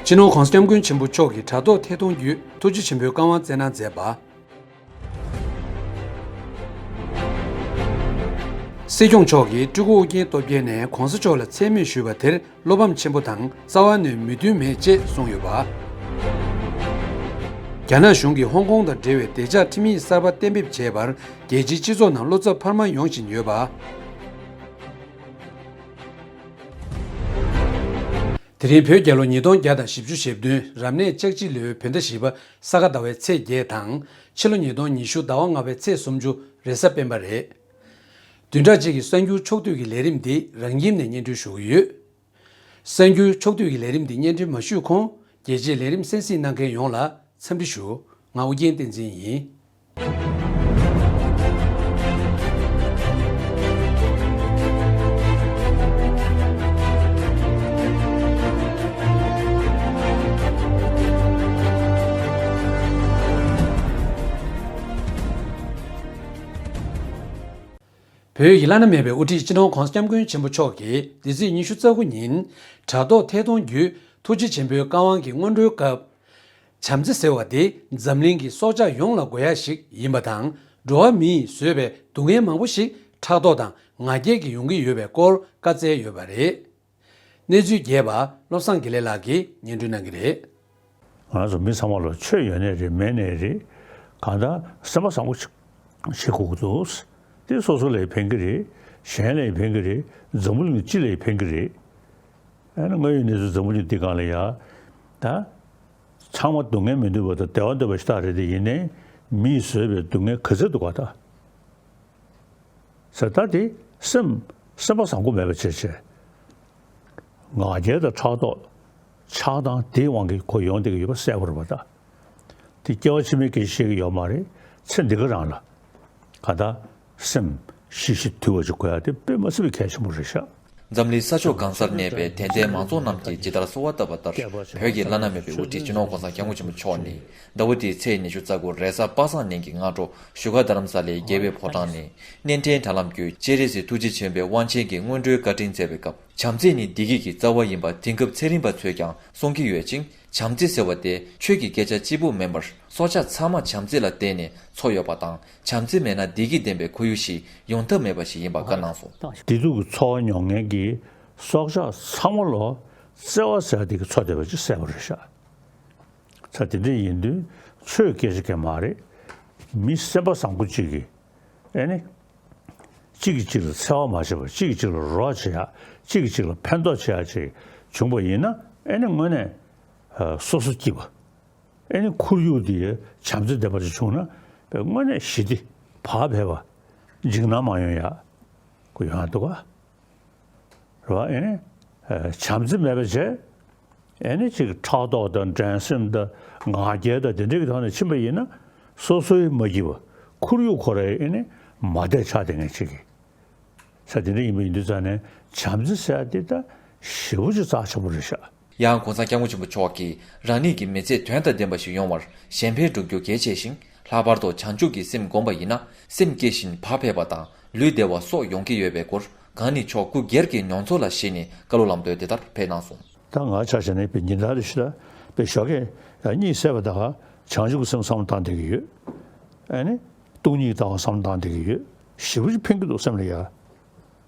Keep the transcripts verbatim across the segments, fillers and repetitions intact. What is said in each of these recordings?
སྤྱི་ནོར་༧གོང་ས་༧སྐྱབས་མགོན་ཆེན་པོ་མཆོག་གིས་དྲ་ཐོག་ཐད་གཏོང་བརྒྱུད་ཐུགས་རྗེ་ཆེན་པོའི་བཀའ་དབང་སྩལ་གནང་མཛད་པ། སྲིད་སྐྱོང་མཆོག་གིས་སྤྲུལ་སྐུ་ཨུ་རྒྱན་སྟོབས་རྒྱལ་ནས་༧གོང་ས་མཆོག་ལ་མཚན་སྨད་ཞུས་པ་དེར་བློ་ཕམ་ཆེན་པོ་དང་རྩ་བ་ནས་མོས་མཐུན་མེད་ཅེས་གསུངས་ཡོད་པ། རྒྱ་ནག་གཞུང་གིས་ཧོང་ཀོང་དང་འབྲེལ་བའི་བདེ་འཇགས་ཁྲིམས་ཡིག་གསར་པ་གཏན་འབེབས་བྱས་པར་རྒྱལ་སྤྱིའི་སྤྱི་ཚོགས་ནང་བློ་འཚབ་འཕར་མ་ཡོང་བཞིན་ཡོད་པ། དེ་རིང་བོད་རྒྱལ་ལོ་ཉིས་སྟོང་བརྒྱ་དང་བཞི་བཅུ་ཞེ་བདུན་རབ་གནས་ལྕགས་བྱི་ལོའི་བོད་ཟླ་བཞི་པ་ས་ག་ཟླ་བའི་ཚེས་བརྒྱད་དང་ཕྱི་ལོ་ཉིས་སྟོང་ཉི་ཤུ་ཟླ་བ་ལྔ་པའི་ཚེས་སུམ་ཅུ་རེས་གཟའ་སྤེན་པ་རེད། བདུན་ཕྲག་གཅིག་གི་གསར་འགྱུར་ཕྱོགས་བསྡུས་ཀྱི་ལས་རིམ་འདི་རང་ཁྱིམ་ནས་སྙན་སྒྲོན་ཞུ་གི་ཡོད། གསར་འགྱུར་ཕྱོགས་བསྡུས་ཀྱི་ལས་རིམ་འདི་སྙན་སྒྲོན་མ་ཞུས་གོང་རྒྱལ་སྤྱིའི་ལས་རིམ་གསན་གཟིགས་གནང་མཁན་ཡོངས་ལ་འཚམས་འདྲི་ཞུ། ང་ཨུ་རྒྱན་བསྟན་འཛིན་ཡིན། བོད་ཀྱི་བླ་ན་མེད་པའི་དབུ་ཁྲིད་སྤྱི་ནོར་༧གོང་ས་༧སྐྱབས་མགོན་ཆེན་པོ་མཆོག་གིས་འདི་ཚེས་ཉི་ཤུ་རྩ་དགུ་ཉིན་དྲ་ཐོག་ཐད་གཏོང་བརྒྱུད་ཐུགས་རྗེ་ཆེན་པོའི་བཀའ་དབང་གི་སྔོན་འགྲོའི་སྐབས། བྱམས་བརྩེ་ཟེར་བ་དེ་འཛམ་གླིང་གི་སྲོག་ཆགས་ཡོངས་ལ་དགོས་ཡ་ཞིག་ཡིན་པ་དང་། འགྲོ་བ་མིས་བཟོས་པའི་སྡུག་བསྔལ་མང་པོ་ཞིག་ཕྲག་དོག་དང་ང་རྒྱལ་གྱིས་ཡོང་གི་ཡོད་པའི་སྐོར་བཀའ་སྩལ་ཡོད་པ་རེད། གནས་ཚུལ་རྒྱས་པ་བློ་བཟང་དགེ་ལེགས་ལགས་ཀྱིས་སྙན་སྒྲོན་གནང་གི་རེད། ང་ཚོ་མི་ཚང་མ་ལ་ཆོས་ཡོད་ནའི་རེད་མེད་ནའི་རེད། གང་ལྟར་སེམས་པ་བཟང་པོ་ཞིག་བྱེད་དགོས་ཀྱི་འདུག་དེ་སོ་སོ་ལ་ཕན་གྱི་རེད། གཞན་ལ་ཕན་གྱི་རེད། འཛམ་བུ་གླིང་སྤྱི་ལ་ཕན་གྱི་རེད། ཨ་ནི་དངོས་ཡོད་གནས་ཚུལ་འཛམ་བུ་གླིང་འདི་སྒང་ལ་ཡ། ད། ཚང་མ་སྡུག་བསྔལ་མི་འདོད་པ་དང་བདེ་བ་འདོད་པ་ཞིག་ཏག་རེད་དེ་ཡིན་ནའི་མིས་བཟོས་པའི་སྡུག་བསྔལ་ག་ཚོད་འདུག་ག་ད། ཟེར་ད་དེ་སེམས་སེམས་པ་བཟང་པོ་མེད་པ་བྱས་བྱས། ང་རྒྱལ་དང་ཕྲག་དོག་ཆགས་སྡང་དེའི་དབང་གིས་ཁོ་ཡོང་བསྡད་ཀྱི་ཡོད་པ་གསལ་པོ་རེད་པ་ད། དེ་སྐྱེ་བ་ཕྱི་མའི་སྐད་ཆ་བཤད་ཀྱི་ཡོད་མ་རེད། ཚེ་འདི་ག་རང་ལ་ག་ད་སེམས་ཞི་ཞི་དུལ་བ་ཅིག་དགོས་ཡ་དེ་དཔེ་མ་སྲིད་པའི་གལ་ཆེན་པོ་རེད་ཤག་འཛམ་གླིང་ས་ཕྱོགས་གང་སར་གནས་པའི་དད་ལྡན་མང་ཚོགས་རྣམས་ཀྱིས་ཇི་ལྟར་གསོལ་བ་བཏབ་པ་ལྟར། བོད་ཀྱི་བླ་ན་མེད་པའི་དབུ་ཁྲིད་སྤྱི་ནོར་༧གོང་ས་༧སྐྱབས་མགོན་ཆེན་པོ་མཆོག་ནི་ཟླ་བ་འདིའི་ཚེས་ཉི་ཤུ་རྩ་དགུ་རེས་གཟའ་པ་སངས་ཉིན་གྱི་སྔ་དྲོ་བཞུགས་སྒར་རྡ་རམ་ས་ལའི་རྒྱལ་བའི་ཕོ་བྲང་ནས་གནས་འཕྲིན་དྲ་ལམ་བརྒྱུད་སྤྱན་རས་གཟིགས་ཐུགས་རྗེ་ཆེན་པོའི་དབང་ཆེན་གྱི་སྔོན་འགྲོའི་བཀའ་དྲིན་སྩལ་བའི་སྐབས། བྱམས་བརྩེ་ནི་བདེ་སྐྱིད་ཀྱི་རྩ་བ་ཡིན་པ་དེང་སྐབས་ཚེ་རིང་པ་ཚོས་ཀྱང་གསུང་གི་ཡོད་ཅིང་། བྱམས་བརྩེ་ཟེར་བ་དེ་ཆོས་ཀྱི་སྐད་ཆ་གཅིག་པུ་མིན་པར་སྲོག་ཆགས་ཚང་མ་བྱམས་བརྩེ་ལ་བརྟེན་ནས་འཚོ་ཡོད་པ་དང་། བྱམས་བརྩེ་མེད་ན་བདེ་སྐྱིད་ལྡན་པའི་ཁོར་ཡུག་ཞིག་ཡོང་ཐབས་མེད་པ་ཞིག་ཡིན་པ་བཀའ་གནང་སོང་། བདེ་སྡུག་གི་ཚོར་བ་མྱོང་མཁན་གྱི་སྲོག་ཆགས་ཚང་མ་ལོ་བརྩེ་བ་ཟེར་བ་དེ་གི་འཚོ་བསྡད་པ་ཅིག་གསལ་པོ་རེད་ཤག་ཚ་དེ་འདྲ་ཡིན་དུས་ཆོས་སྐད་ཆ་གང་མ་རེད། མི་སེམས་པ་བཟང་པོ་གཅིག་གིས་ཨེ་ནི། གཅིག་གིས་གཅིག་ལ་འཚེ་བ་མ་བྱེད་པར་གཅིག་གིས་གཅིག་ལ་རོགས་བྱེད་ཡ། གཅིག་གིས་གཅིག་ལ་ཕན་ཐོགས་བྱེད་ཡ་ཅིག་བྱུང་པ་ཡིན་ན་ཨེ་ནི་དངོས་གནས་སོ་སོ་སྐྱིད་པ། ཨེ་ནི་ཁོར་ཡུག་འདི་བྱམས་བརྩེ་ལྡན་པ་ཅིག་བྱུང་ན་དངོས་གནས་ཞི་བདེ་བག་ཕེབས་པ་འཇིགས་སྣང་མ་ཡོང་ཡ་གི་ཡོང་ཡ་འདུག་ག་རེད་བ། ཨེ་ནི་བྱམས་བརྩེ་མེད་པ་བྱས། ཨེ་ནི་ཅིག་ཕྲག་དོག་དང་འགྲན་སེམས་དང་ང་རྒྱལ་དང་དེ་འདྲའི་གི་ཐོག་ནས་ཕྱིན་པ་ཡིན་ན་སོ་སོའི་མ་སྐྱིད་པ་ཁོར་ཡུག་ཁོ་རའི་ཨེ་ནི་མ་བདེ་ཆགས་བསྡད་མཁན་ཅིག་གི་ས་དེ་འདྲ་ཡིན་པ་ཡིན་དུས་ཙང་ནས་བྱམས་བརྩེ་ཟེར་ཡ་དེ་ད་ཞེ་པོ་ཅིག་རྩ་ཆེན་པོ་རེད་ཤག་ཡང་༧གོང་ས་༧སྐྱབས་མགོན་ཆེན་པོ་མཆོག་གིས་རང་ཉིད་ཀྱི་མི་ཚེ་དོན་དང་ལྡན་པ་ཞིག་ཡོང་བར་གཞན་ཕན་སྒྲུབ་རྒྱུ་གལ་ཆེ་ཞིང་། ལྷག་པར་དུ་བྱང་ཆུབ་ཀྱི་སེམས་བསྒོམས་པ་ཡིན་ན་སེམས་སྐྱིད་ཞིང་བག་ཕེབས་པ་དང་ལུས་བདེ་བ་སོགས་ཡོང་གི་ཡོད་པའི་སྐོར་གང་ཉིད་མཆོག་སྐུ་སྒེར་གྱི་མྱོང་ཚོར་ལ་གཞིགས་ནས་བཀའ་སློབ་ལམ་སྟོན་དེ་ལྟར་ཕེབས་གནང་སོང་། ད་ང་ཆ་བཞག་ནས་པའི་ཉིན་ལྟར་རེ་ཞིག་ལ་པའི་ཞོགས་ཀས་ཡང་གཉིད་སད་པ་དང་བྱང་ཆུབ་ཀྱི་སེམས་བསམ་བློ་བཏང་བསྡད་ཀྱི་ཡོད། ཨ་ནི་སྟོང་ཉིད་ཀྱི་ལྟ་བ་བསམ་བློ་བཏང་བསྡད་ཀྱི་ཡོད། ཞེ་པོ་ཅིག་ཕན་གྱི་འདུག་སེམས་ལ་ཡ།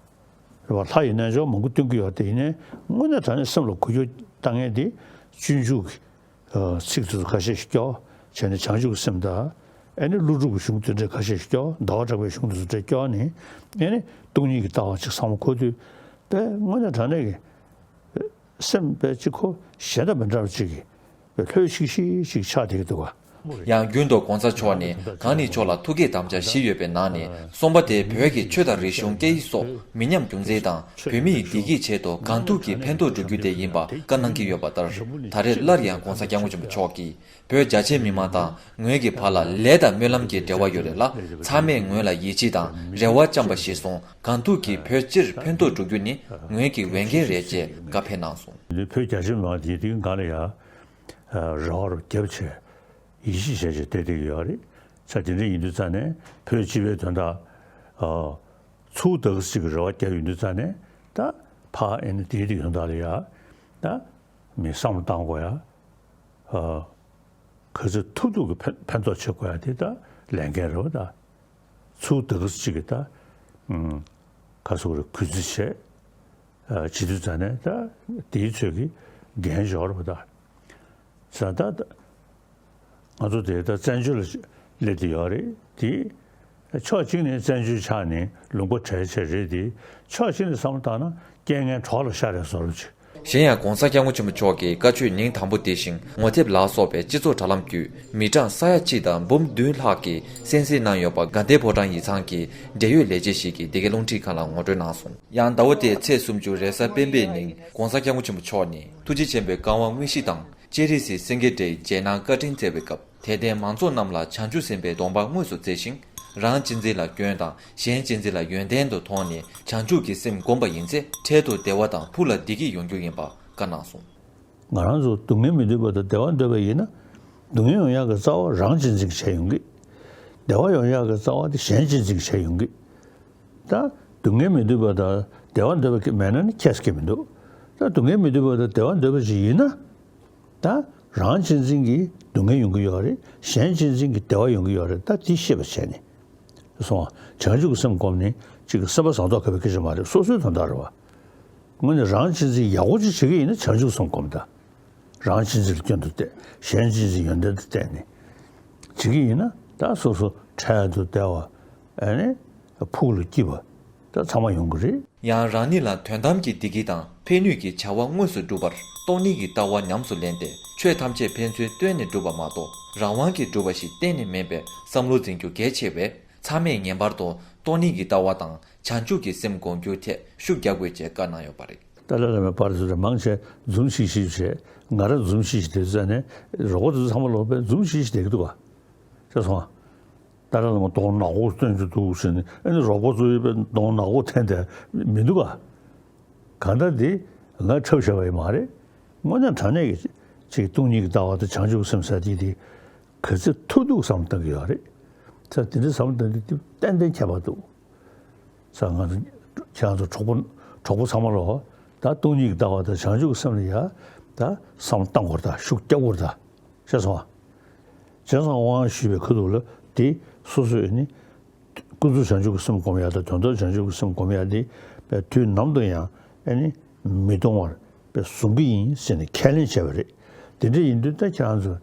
རེད་བ། ལྷ་ཡི་རྣལ་འབྱོར་མང་པོ་སྟོན་གྱི་ཡོད་དེ་ཡིན་ནའི་དངོས་གནས་དྲང་གནས་སེམས་ལ་འགུལ་སྐྱོད་བཏང་མཁན་དེ་སྤྱོད་འཇུག་གི་ཚིག་དེ་ཚོ་ཁ་ཤས་ཤིག་སྐྱོར་བྱས་ནས་བྱང་ཆུབ་ཀྱི་སེམས་དང་། ཨེ་ནི་ཀླུ་སྒྲུབ་ཀྱི་གཞུང་དེ་འདྲའི་ཁ་ཤས་ཤིག་སྐྱོར། ཟླ་བ་གྲགས་པའི་གཞུང་དེ་ཚོ་འདྲ་སྐྱོར་ནས་ཨེ་ནི་སྟོང་ཉིད་ཀྱི་ལྟ་བ་ཅིག་བསམ་བློ་འཁོར་དུས་དཔེ་དངོས་གནས་དྲང་གནས་ཀྱི་སེམས་དཔེ་ཅིག་ཁོ་གཞན་དང་མི་འདྲ་བ་ཅིག་གི་ལྷོད་ཤིག་ཤིག་ཅིག་ཆགས་བསྡད་ཀྱི་འདུག་ག་ཡང་རྒྱུན་དུ་༧གོང་ས་མཆོག་ནས་གང་ཉིད་མཆོག་ལ་ཐུགས་བསྐྱེད་དམ་བཅའ་བཞི་ཡོད་པའི་ནང་ནས་གསུམ་པ་དེ་བོད་ཀྱི་ཆོས་དང་རིག་གཞུང་སྐད་ཡིག་སོགས་མི་ཉམས་རྒྱུན་འཛིན་དང་བོད་མི་ཡི་བདེ་སྐྱིད་ཆེད་དུ་གང་ཐུབ་ཀྱིས་ཕན་ཐོགས་སྒྲུབ་རྒྱུ་དེ་ཡིན་པ་བཀའ་གནང་གི་ཡོད་པ་ལྟར། ད་རེས་སླར་ཡང་༧གོང་ས་༧སྐྱབས་མགོན་ཆེན་པོ་མཆོག་གིས་བོད་རྒྱ་ཆེའི་མི་མང་དང་ངོས་ཀྱི་བར་ལ་ལས་དང་སྨོན་ལམ་གྱི་འབྲེལ་བ་ཡོད་རེད་ལ། ཚང་མས་ངོས་ལ་ཡིད་ཆེས་དང་རེ་བ་བཅངས་པ་གཞིར་བཟུང་གང་ཐུབ་ཀྱིས་བོད་སྤྱིར་ཕན་ཐོགས་སྒྲུབ་རྒྱུ་ནི་ངོས་ཀྱི་འོས་འགན་རེད་ཅེས་བཀའ་ཕེབས་གནང་སོང་། བོད་རྒྱ་ཆེའི་མི་མང་དེ་དེ་ག་ལ་ཡ། རེ་བ་རུ་རྒྱབ་བྱས་ཡིད་ཆེས་བྱས་བྱས་བསྡད་བསྡད་ཀྱི་ཡོད་རེད། ས་དེ་འདྲ་ཡིན་དུས་ཙང་ནས་བོད་སྤྱི་པའི་དོན་དག་ཨ། ཚུར་དག་ཅིག་གི་རེ་བ་བརྒྱབ་ཡོང་དུས་ཙང་ནས་ད་ཕ་ཨེ་ནི་དེའི་དེ་ཡོང་དག་ལ་ཡ། ད་མི་བསམ་བློ་བཏང་དགོས་ཡ། ཨ། ག་ཚོད་ཐུབ་ཐུབ་ཀྱི་ཕན་ཕན་ཐོགས་བྱེད་དགོས་ཡ་དེ་ད་ལས་འགན་རེད་བ་ད། ཚུར་ད་ག་ཚོད་ཅིག་གི་ད། ཨུམ། ག་ཚོད་རེ་གུས་བརྩི་བྱས། ཨ། བྱེད་དུས་ཙ་ནས་ད་དེའི་ཚོད་ཀྱི་འགན་འཇོག་རེད་བ་ད། ས་ད་ད། ང་ཚོ་དེ་ད་བཙན་བྱོལ་ལ་སླེབས་བསྡད་ཡོད་རེད་དེ། ཕྱོགས་གཅིག་ནས་བཙན་བྱོལ་ཆགས་ནས་ལུང་པ་བྲལ་བྱས་རེད་དེ། ཕྱོགས་གཅིག་ནས་བསམ་བློ་བཏང་ན་རྐྱེན་ངན་གྲོགས་ལ་ཤ་རེད་བཟོ་འདྲ་ཅིག་གཞན་ཡང་༸གོང་ས་༸སྐྱབས་མགོན་ཆེན་པོ་མཆོག་གི་བཀའ་ཆོས་ཉིན་དང་པོ་དེ་བཞིན་ངོ་དེབ་ལ་སོགས་པའི་སྤྱི་ཚོགས་དྲ་ལམ་བརྒྱུད་མི་གྲངས་ས་ཡ་གཅིག་དང་འབུམ་བདུན་ལྷག་གིས་གསན་གཟིགས་གནང་ཡོད་པ་དགའ་ལྡན་ཕོ་བྲང་ཡིག་ཚང་གི་འབྲེལ་ཡོད་ལས་བྱེད་ཞིག་གིས་འདི་གའི་རླུང་འཕྲིན་ཁང་ལ་ངོ་སྤྲོད་གནང་སོང་། ཡང་ཟླ་བ་འདིའི་ཚེས་སུམ་ཅུ་རེས་གཟའ་སྤེན་པའི་ཉིན་༸གོང་ས་༸སྐྱབས་མགོན་ཆེན་པོ་མཆོག་ནས་ཐུགས་རྗེ་ཆེན་པོའི་བཀའ་དབང་དངོས་གཞི་དང་། སྤྱན་རས་གཟིགས་སེང་གེ་སྒྲ་ཡི་རྗེས་གནང་བཀའ་དྲིན་སྩལ་བའི་སྐབས། དད་ལྡན་མང་ཚོགས་རྣམས་ལ་བྱང་ཆུབ་སེམས་དཔའི་སྡོམ་པ་དངོས་སུ་བསྩལ་ཞིང་། རང་གཅེས་འཛིན་ལ་སྐྱོན་དང་གཞན་གཅེས་འཛིན་ལ་ཡོན་ཏན་དུ་མཐོང་ནས་བྱང་ཆུབ་ཀྱི་སེམས་བསྒོམ་པ་ཡིན་ཚེ། འཕྲལ་དུ་བདེ་བ་དང་ཕུགས་ལ་བདེ་སྐྱིད་ཡོང་རྒྱུ་ཡིན་པ་བཀའ་གནང་སོང་། ང་རང་ཚོ་སྡུག་བསྔལ་མི་འདོད་པ་དང་བདེ་བ་འདོད་པ་ཡིན་ན། སྡུག་བསྔལ་ཡོང་ཡག་གི་རྩ་བ་རང་གཅེས་འཛིན་གྱིས་བྱས་ཡོང་གི། བདེ་བ་ཡོང་ཡག་གི་རྩ་བ་དེ་གཞན་གཅེས་འཛིན་གྱིས་བྱས་ཡོང་གི། ད་སྡུག་བསྔལ་མི་འདོད་པ་དང་བདེ་བ་འདོད་པ་གི་མེད་ན་ནི་ཁྱད་ཀྱི་མི་འདུག་ད་སྡུག་བསྔལ་མི་འདོད་པ་དང་བདེ་བ་འདོད་པ་ཞིག་ཡིན་ན། ད་རང་གཅེས་འཛིན་གྱིས་སྡུག་བསྔལ་ཡོང་གི་ཡོད་རེད། གཞན་གཅེས་འཛིན་གྱིས་བདེ་བ་ཡོང་གི་ཡོད་རེད། ད་དེ་ཤེས་པ་བྱས་ནས། སོང་བ། བྱང་ཆུབ་ཀྱི་སེམས་བསྒོམས་ནས་གཅིག་གི་སེམས་པ་བཟང་ཐོག་ཁེ་བའི་སྐད་ཆ་མ་རེད། སོ་སོའི་དོན་དག་རེད་བ། དངོས་གནས་རང་གཅེས་འཛིན་ཡག་པོ་ཅིག་བྱེད་ཀྱི་ཡིན་ན་བྱང་ཆུབ་སེམས་བསྒོམ་ད། རང་གཅེས་འཛིན་ལ་སྐྱོན་དུ་བལྟས། གཞན་གཅེས་འཛིན་ཡོན་ཏན་དུ་བལྟས་ནས་བྱེད་ཀྱི་ཡིན་ན། ད་སོ་སོ་འཕྲལ་དུ་བདེ་བ། ཨ་ནི་ཕུགས་ལ་སྐྱིད་པ་ད་ཚང་མ་ཡོང་གི་རེད། ཡང་རང་ཉིད་ལ་དོན་དམ་གྱི་བདེ་སྐྱིད་དང་ཕན་ནུས་ཀྱི་བྱ་བ་དངོས་སུ་སྒྲུབ་པར་སྟོང་ཉིད་ཀྱི་ལྟ་བ་ཉམས་སུ་ལེན་ཏེ། ཆོས་ཐམས་ཅད་ཕན་ཚུན་བསྟུན་ནས་སྒྲུབ་པ་མ་གཏོགས་རང་དབང་གིས་སྒྲུབ་པ་ཞིག་གཏན་ནས་མིན་པའི་བསམ་བློ་འཛིན་རྒྱུ་གལ་ཆེ་བས། ཚང་མས་ངེས་པར་དུ་སྟོང་ཉིད་ཀྱི་ལྟ་བ་དང་བྱང་ཆུབ་ཀྱི་སེམས་སྒོམ་རྒྱུའི་ཐད་ཤུགས་རྒྱག་དགོས་ཅེས་བཀའ་གནང་ཡོད་པ་རེད། ཏཱ་ལའི་བླ་མའི་པར་ཚུར་མང་ཆེ་འཛུམ་ཤིག་ཤིག་བྱས། ང་རང་འཛུམ་ཤིག་ཤིག་དེ་ཚོ་ནས་རོགས་པ་ཚོ་ཚང་མ་ལོག་པས་འཛུམ་ཤིག་ཤིག་བསྡད་ཀྱི་འདུག་ག་ཤེས་སོང་ང་། ཏཱ་ལའི་བླ་མ་གདོང་ནག་པོ་སྟོན་གྱི་འདུག་ཟེར་ནས། ཨ་ནི་རོགས་པ་ཚོ་ཡོད་པའི་གདོང་ནག་པོ་འཐེན་བསྡད་མི་འདུག་ག་གང་ལྟར་དེ་ང་འཁྲབ་བཞག་པ་ཡིན་མ་རེད། དངོས་གནས་དྲང་གནས་ཀྱི་ཅིག་སྟོང་ཉིད་ཀྱི་ལྟ་བ་དང་བྱང་ཆུབ་སེམས་ཟེར་དེ་དེ་ག་ཚོད་ཐུབ་ཐུབ་བསམ་བཏང་གི་ཡོད་རེད། ད་དེ་འདྲ་བསམ་བཏང་དུས་དེ་ཏན་ཏན་ཁྱད་པར་འདུག་ས། ང་ཚོ་ཁྱེད་རང་ཚོ་གྲོགས་པོ་གྲོགས་པོ་ཚང་མ་ལོ། ད་སྟོང་ཉིད་ཀྱི་ལྟ་བ་དང་བྱང་ཆུབ་ཀྱི་སེམས་ལ་ཡ་ད་བསམ་བཏང་དགོས་རེད། ད་ཤུགས་རྒྱག་དགོས་རེད། ད་ཤེས་སོང་ང་། བྱས་ཙང་དབང་ཞུས་པའི་ཁ་ཐུག་ལ་དེ་སོ་སོས་ནི་ཀུན་རྫོབ་བྱང་ཆུབ་ཀྱི་སེམས་སྒོམ་ཡ་དང་དོན་དམ་བྱང་ཆུབ་ཀྱི་སེམས་སྒོམ་ཡ་དེ་དུས་ནམ་དུ་ཡང་ཨ་ནི་མི་གཏོང་བར་བཟུང་གི་ཡིན་ཟེར་ནས་ཁས་ལེན་བྱས་པ་རེད། དེ་འདྲ་ཡིན་དུས་ད་ཁྱེད་རང་ཚོ་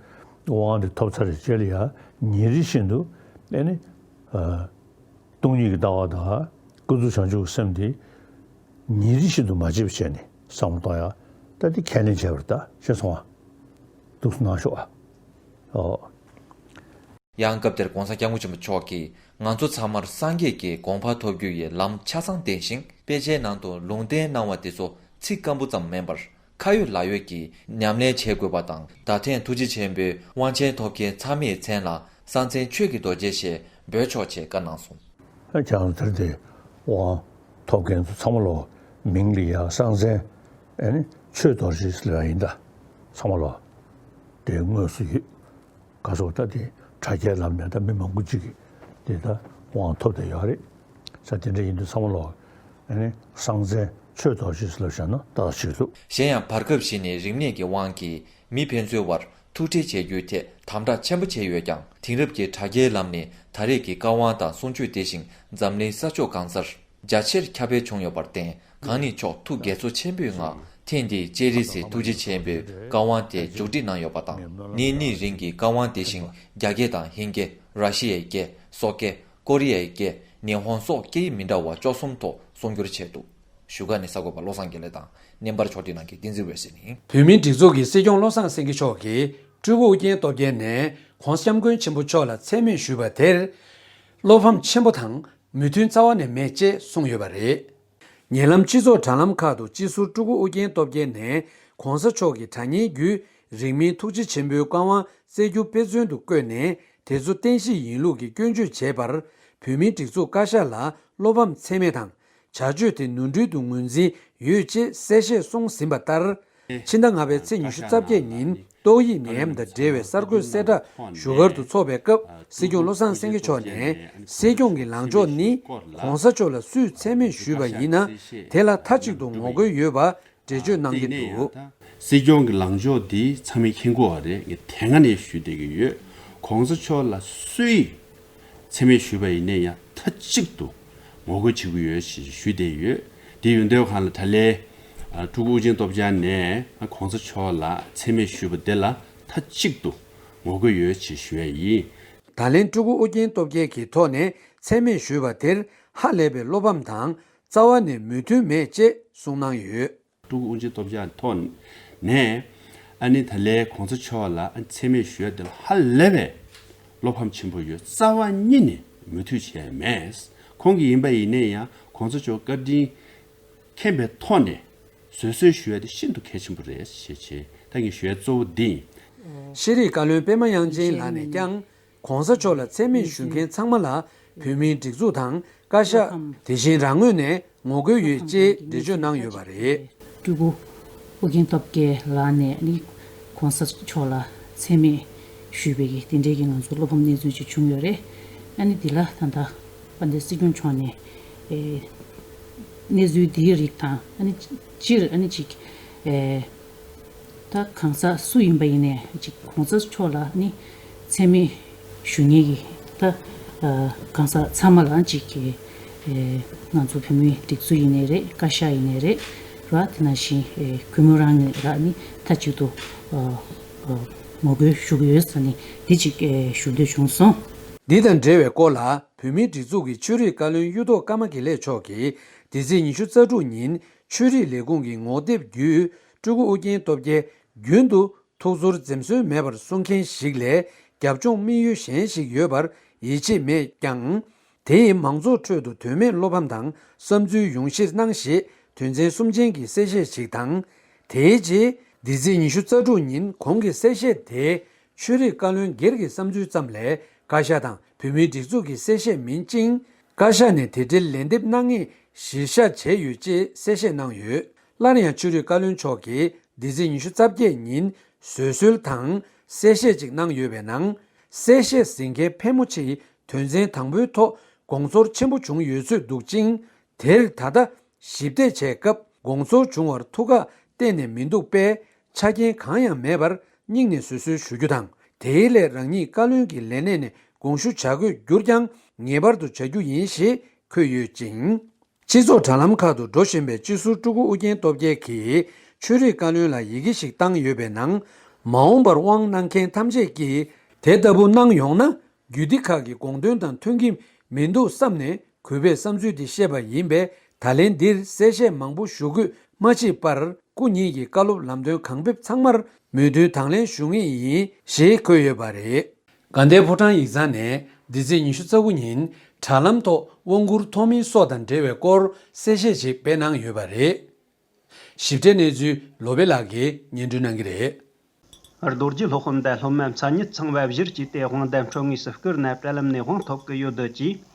དབང་དེ་ཐོབ་ཚར་བའི་རྗེས་ལ་ཡ་ཉིན་རེ་བཞིན་དུ་ཨ་ནི། སྟོང་ཉིད་ཀྱི་ལྟ་བ་དང་ཀུན་རྫོབ་བྱང་ཆུབ་ཀྱི་སེམས་དེ་ཉིན་རེ་བཞིན་དུ་མ་བརྗེད་པ་བྱས་ནས་བསམ་བློ་གཏོང་ཡག་ད་དེ་ཁས་ལེན་བྱས་པ་རེད། ད་ཤེས་སོང་ང་། ཐུགས་སུ་གནང་ཤོག་ཨ། ཨོ། ཡང་སྐབས་དེར་༸གོང་ས་༸སྐྱབས་མགོན་ཆེན་པོ་མཆོག་གིས་ང་ཚོ་ཚང་མར་སངས་རྒྱས་ཀྱི་གོ་འཕང་ཐོབ་རྒྱུ་ཡི་ལམ་ཆ་ཚང་བསྟན་ཞིང་། དཔེ་ཆའི་ནང་དུ་ལུང་བསྟན་གནང་བ་དེ་ཚོ་ཚིག་སྐམ་པོ་ཙམ་མིན་པར། ཁ་ཡོད་ལག་ཡོད་ཀྱིས་ཉམས་ལེན་བྱེད་དགོས་པ་དང་། ད་ཐེངས་ཐུགས་རྗེ་ཆེན་པོའི་དབང་ཆེན་ཐོབ་མཁན་ཚང་མའི་མཚན་ལ་གསང་མཚན་ཆོས་ཀྱི་རྡོ་རྗེ་ཞེས་འབོད་ཆོག་ཅེས་བཀའ་གནང་སོང་། ཨ་ཅག་དེར་དེ་དབང་ཐོབ་མཁན་ཚོ་ཚང་མ་ལོ་མིང་ལ་ཡ་གསང་མཚན་ཨ་ནི་ཆོས་རྡོ་རྗེ་ཟེར་བ་ཡིན། ད་ཚང་མ་ལོ་དེ་དངོས་སུ་ཡོད། ག་སོགས་ད་དེ་དྲ་རྒྱའི་ལམ་ནས་ད་མི་མང་པོ་ཅིག་གིས་དེ་ད་དབང་ཐོབ་བསྡད་ཡོད་རེད། ས་དེ་འདྲ་ཡིན་དུས་ཚང་མ་ལོ་ཨ་ནི་གསང་མཚན་ཆོས་རྡོ་རྗེ་ཟེར་ལབ་བཞག་ན་ཏག་ཏག་ཅིག་འདུག་གཞན་ཡང་བར་སྐབས་ཤིག་ནས་རིག་གནས་ཀྱི་དབང་གིས་མི་ཕན་ཚུན་བར་ཐུག་འཕྲད་བྱེད་རྒྱུའི་ཐད་དམ་དྲག་ཆེན་པོ་བྱས་ཡོད་ཀྱང་། དེང་རབས་ཀྱི་དྲ་རྒྱའི་ལམ་ནས་ད་རེས་ཀྱི་བཀའ་དབང་དང་གསུང་ཆོས་དེ་བཞིན་འཛམ་གླིང་ས་ཕྱོགས་གང་སར་རྒྱ་ཆེར་ཁྱབ་སྤེལ་བྱུང་ཡོད་པར་བརྟེན། གང་ཉིད་མཆོག་ཐུགས་དགྱེས་ཚོར་ཆེན་པོའི་ངང་ཐེངས་འདིའི་སྤྱན་རས་གཟིགས་ཐུགས་རྗེ་ཆེན་པོའི་བཀའ་དབང་དེ་མཇུག་སྒྲིལ་གནང་ཡོད་པ་དང་། ཉིན་གཉིས་རིང་གི་བཀའ་དབང་དེ་བཞིན་རྒྱ་སྐད་དང་ཧིན་སྐད། ར་ཤི་ཡའི་སྐད། སོག་སྐད། ཀོ་རི་ཡའི་སྐད། ཉི་ཧོང་སོགས་སྐད་ཡིག་མི་འདྲ་བ་བཅུ་གསུམ་ཐོག་གསུང་སྒྱུར་བྱས་འདུག་བཞུགས་སྒར་ནས་གསར་འགོད་པ་བློ་བཟང་དགེ་ལེགས་དང་། བརྙན་པར་ཕྱོགས་སྒྲིག་གནང་མཁན་བསྟན་འཛིན་འོད་ཟེར་ཡིན། བོད་མིའི་སྒྲིག་འཛུགས་ཀྱི་སྲིད་སྐྱོང་བློ་བཟང་སེང་གེ་མཆོག་གིས་སྤྲུལ་སྐུ་ཨུ་རྒྱན་སྟོབས་རྒྱལ་ནས་༸གོང་ས་༸སྐྱབས་མགོན་ཆེན་པོ་མཆོག་ལ་མཚན་སྨད་ཞུས་པ་དེར། བློ་ཕམ་ཆེན་པོ་དང་མོས་མཐུན་རྩ་བ་ནས་མེད་ཅེས་གསུངས་ཡོད་པ་རེད། ཉེ་ལམ་སྤྱི་ཚོགས་དྲ་ལམ་ཁག་ཏུ་སྤྱི་ཟུར་སྤྲུལ་སྐུ་ཨུ་རྒྱན་སྟོབས་རྒྱལ་ནས་༸གོང་ས་མཆོག་གི་དྲ་བརྙན་བརྒྱུད་རིང་མིན་ཐུགས་རྗེ་ཆེན་པོའི་བཀའ་དབང་སྩལ་རྒྱུ་དཔེ་མཚོན་དུ་བཀོད་ནས། དེ་ཚོ་བསྟན་བཤིག་ཡིན་ལུགས་ཀྱི་སྐྱོན་བརྗོད་བྱས་པར། བོད་མིའི་སྒྲིག་འཛུགས་བཀའ་ཤག་ལ་བློ་ཕམ་ཚད་མེད་དང་། བྱ་སྤྱོད་དེ་ནོར་འཁྲུལ་དུ་ངོས་འཛིན་ཡོད་ཅེས་གསལ་བཤད་སོང་ཟིན་པ་ལྟར། ཕྱི་ཟླ་ལྔ་པའི་ཚེས་ཉི་ཤུ་རྩ་བརྒྱད་ཉིན་ཏོག་དབྱིབས་ནད་ཡམས་དང་འབྲེལ་བའི་གསར་འགོད་གསལ་བསྒྲགས་བཞུགས་སྒར་དུ་འཚོགས་པའི་སྐབས། སྲིད་སྐྱོང་བློ་བཟང་སེང་གེ་མཆོག་ནས་སྲིད་སྐྱོང་གི་ལངས་ཕྱོགས་ནི་༸གོང་ས་མཆོག་ལ་སུས་མཚན་སྨད་ཞུས་པ་ཡིན་ན་དེ་ལ་མཐའ་གཅིག་ཏུ་ངོ་རྒོལ་ཡོད་པ། འགྲེལ་བརྗོད་གནང་གི་འདུག། སྲིད་སྐྱོང་གི་ལངས་ཕྱོགས་འདི་ཚང་མས་མཁྱེན་གྱི་ཡོད་རེད། ངས་དེ་སྔ་ནས་ཞུས་བསྡད་ཀྱི་ཡོད། གོང་ས་མཆོག་ལ་སུས་མཚན་སྨད་ཞུས་པ་ཡིན་ནའི་ཡང་མཐའ་གཅིག་ཏུ་ངོ་རྒོལ་བྱེད་ཀྱི་ཡོད་ཞེས་ཞུས་བསྡད་ཡོད། དེ་ཡོད་དུས་གང་ལ་ད་ལན་ཨ་སྤྲུལ་སྐུ་ཨོ་རྒྱན་སྟོབས་རྒྱལ་ནས་ཨ་གོང་ས་མཆོག་ལ་མཚན་སྨད་ཞུས་པ་དེ་ལ་མཐའ་གཅིག་ཏུ་ངོ་རྒོལ་ཡོད་ཅེས་ཞུ་ཡ་ཡིན། ད་ལན་སྤྲུལ་སྐུ་ཨོ་རྒྱན་སྟོབས་རྒྱལ་གྱི་ཐོག་ནས་མཚན་སྨད་ཞུས་པ་དེར་ཧ་ལས་པའི་བློ་ཕམ་དང་རྩ་བ་ནས་མོས་མཐུན་མེད་ཅེས་གསུངས་གནང་ཡོད། སྤྲུལ་སྐུ་ཨོ་རྒྱན་སྟོབས་རྒྱལ་ཐོག་ནས་ཨ་ནི་ད་ལན་གོང་ས་མཆོག་ལ་ཨ་མཚན་སྨད་ཞུ་ཡ་དེ་ལ་ཧ་ལས་པའི་བློ་ཕམ་ཆེན་པོ་ཡོད། རྩ་བ་ཉིད་ནས་མོས་མཐུན་བྱས་མེད། ཁོང་གིས་ཡིན་པ་ཡིན་ནའི་ཡང་གོང་ས་མཆོག་བཀའ་དྲིན་མཁྱེན་པའི་ཐོག་ནས་བཟོད་གསོལ་ཞུ་ཡ་དེ་ཤིན་ཏུ་གལ་ཆེན་པོ་རེད་ཞེས་བྱས། ད་ངས་ཞུ་ཡ་གཙོ་བོ་འདི་ཡིན། ཤེས་རིག་བཀའ་བློན་པད་མ་དབྱངས་ཅན་ལགས་ནས་ཀྱང་། གོང་ས་མཆོག་ལ་མཚན་སྨད་ཞུ་མཁན་ཚང་མ་ལ་བོད་མིའི་སྒྲིག་འཛུགས་དང་བཀའ་ཤག་དེ་བཞིན་རང་ངོས་ནས་ངོ་རྒོལ་ཡོད་ཅེས་འགྲེལ་བརྗོད་གནང་ཡོད་པ་རེད། སྤྲུལ་སྐུ་ཨོ་རྒྱན་སྟོབས་རྒྱལ་ལགས་ནས་ནི་གོང་ས་མཆོག་ལ་མཚན་སྨད་ཞུས་པའི་གི་དེ་འབྲེལ་གྱི་ང་ཚོ་བློ་ཕམ་གནས་ཚུལ་ཅིག་བྱུང་ཡོད་རེད། ཨ་ནི་འདི་ལ་ད་ལྟ་དཔལ་ལྡན་སྲིད་སྐྱོང་མཆོག་ནས་ཨེ་གནས་ཚུལ་འདིའི་རིགས་དང་ཨ་ནི་སྤྱིར་ཨ་ནི་ཅིག་ཨེ། ད་གང་ཟག་སུ་ཡིན་པ་ཡིན་ནའི་ཅིག་གོང་ས་མཆོག་ལ་ནི་མཚན་སྨད་ཞུ་མཁན་གྱི་ད་གང་ཟག་ཚང་མ་ལ་ཅིག་གི་ང་ཚོ་བོད་མིའི་སྒྲིག་འཛུགས་ཡིན་ནའི་རེད། བཀའ་ཤག་ཡིན་ནའི་རེད་ར། དེ་ནང་བཞིན་གུས་མོ་རང་ནས་ར་ནི་མཐའ་གཅིག་ཏུ་ངོ་རྒོལ་ཞུ་གི་ཡོད་ས་ནི་འདི་ཅིག་ཞུ་འདོད་བྱུང་སོང་། འདི་དང་འབྲེལ་བའི་སྐོར་ལ་བོད་མིའི་སྒྲིག་འཛུགས་ཀྱི་ཆོས་རིག་བཀའ་བློན་གཡུ་ཐོག་ཀརྨ་དགེ་ལེགས་མཆོག་གིས་འདི་ཚེས་ཉི་ཤུ་རྩ་དྲུག་ཉིན་ཆོས་རིག་ལས་ཁུངས་ཀྱི་ངོ་དེབ་བརྒྱུད་སྤྲུལ་སྐུ་ཨོ་རྒྱན་སྟོབས་རྒྱལ་རྒྱུན་དུ་ཐུགས་ཚོར་འཛེམ་ཟོན་མེད་པར་གསུང་མཁན་ཞིག་ལས་རྒྱབ་ལྗོངས་དམིགས་ཡུལ་གཞན་ཞིག་ཡོད་པར་ཡིད་ཆེས་མེད་ཀྱང་། དེ་ཡིས་མང་ཚོགས་ཁྲོད་དུ་དོན་མེད་བློ་ཕམ་དང་བསམ་ཚུལ་ཡོང་གཞིར་སྣང་ཞེས་དོན་ཚན་གསུམ་ཅན་གྱི་གསལ་བཤད་ཞིག་དང་། དེའི་རྗེས་འདི་ཚེས་ཉི་ཤུ་རྩ་དྲུག་ཉིན་གོང་གི་གསལ་བཤད་དེ་ཆོས་རིག་བཀའ་བློན་སྒེར་གྱི་བསམ་ཚུལ་ཙམ་ལས་བཀའ་ཤག་དང་བོད་མིའི་སྒྲིག་འཛུགས་ཀྱི་གསལ་བཤད་མིན་ཅིང་། བཀའ་ཤག་ནས་དེ་འབྲེལ་ལན་འདེབས་གནང་ངེས་གཞིར་བཞག་བྱས་ཡོད་ཅེས་གསལ་བཤད་གནང་ཡོད། སླར་ཡང་ཆོས་རིག་བཀའ་བློན་མཆོག་གིས་འདི་ཚེས་ཉི་ཤུ་རྩ་བརྒྱད་ཉིན་བཟོད་གསོལ་དང་གསལ་བཤད་ཅིག་གནང་ཡོད་པའི་ནང་། གསལ་བཤད་གཟིགས་མཁན་ཕལ་མོ་ཆེ་ཡིས་དོན་ཚན་དང་པོའི་ཐོག་དགོངས་ཚོར་ཆེན་པོ་བྱུང་ཡོད་ཚོད་འདུག་ཅིང་། དེར་ད་ལྟ་ཞིབ་ལྟས་བྱས་སྐབས་དགོངས་ཚོར་བྱུང་བར་ཐུགས་ཁག་གཏན་ནས་མི་འདུག་པས། ཆ་རྐྱེན་གང་ཡང་མེད་པར་སྙིང་ནས་བཟོད་གསོལ་ཞུ་རྒྱུ་དང་། དེའི་སླད་རང་ཉིད་བཀའ་བློན་གྱི་ལས་གནས་ནས་དགོངས་ཞུ་བྱ་དགོས་གྱུར་ཀྱང་ངེས་པར་དུ་བྱ་རྒྱུ་ཡིན་ཞེས་འཁོད་ཡོད་ཅིང་། སྤྱི་ཚོགས་དྲ་ལམ་ཁག་ཏུ་འགྲོ་བཞིན་པའི་སྤྱི་ཟུར་སྤྲུལ་སྐུ་ཨོ་རྒྱན་སྟོབས་རྒྱལ་གྱིས་ཆོས་རིག་བཀའ་བློན་ལ་ཡི་གེ་ཞིག་བཏང་ཡོད་པའི་ནང་། མ་འོངས་པར་དབང་གནང་མཁན་ཐམས་ཅད་ཀྱིས་དེ་ལྟ་བུ་གནང་ཡོང་ན། རྒྱུད་སྡེ་ཁག་གི་དགོངས་དོན་དང་མཐུན་གྱི་མི་འདུག་བསམ་ནས་གུས་པས་བསམ་ཚུལ་འདི་བཤད་པ་ཡིན་པས། ད་ལན་འདིར་གསལ་བཤད་མང་པོ་ཞུ་དགོས་མ་མཆིས་པར། སྐུ་ཉིད་ཀྱི་བཀའ་སློབ་ལམ་སྟོན་གང་ཕེབས་ཚང་མར་མོས་མཐུན་དང་ལེན་ཞུ་ངེས་ཡིན་ཞེས་འཁོད་ཡོད་པ་རེད། དགའ་ལྡན་ཕོ་བྲང་ཡིག་ཚང་ནས་འདི་ཚེས་ཉི་ཤུ་རྩ་དགུ་ཉིན་དྲ་ལམ་ཐོག་དབང་བསྐུར་ཐོབ་མིན་སོགས་དང་འབྲེལ་བའི་སྐོར་གསལ་བཤད་ཅིག་སྤེལ་གནང་ཡོད་པ་རེད། ཞིབ་ཕྲའི་གནས་ཚུལ་ལོ་པེ་ལགས་ཀྱིས་སྙན་སྒྲོན་གནང་གི་རེད། རྡོ་རྗེ་སློབ་དཔོན་དང་སློབ་མ་མཚན་ཉིད་ཚང་བ་བཞིར་གྱིས་ཏེ་དབང་ལྡན་ཁྲོམ་ངོས་སུ་བསྐུར་ན་དྲ་ལམ་ནས་དབང་ཐོབ་ཀྱི་ཡོད་འདོད་ཀྱིས།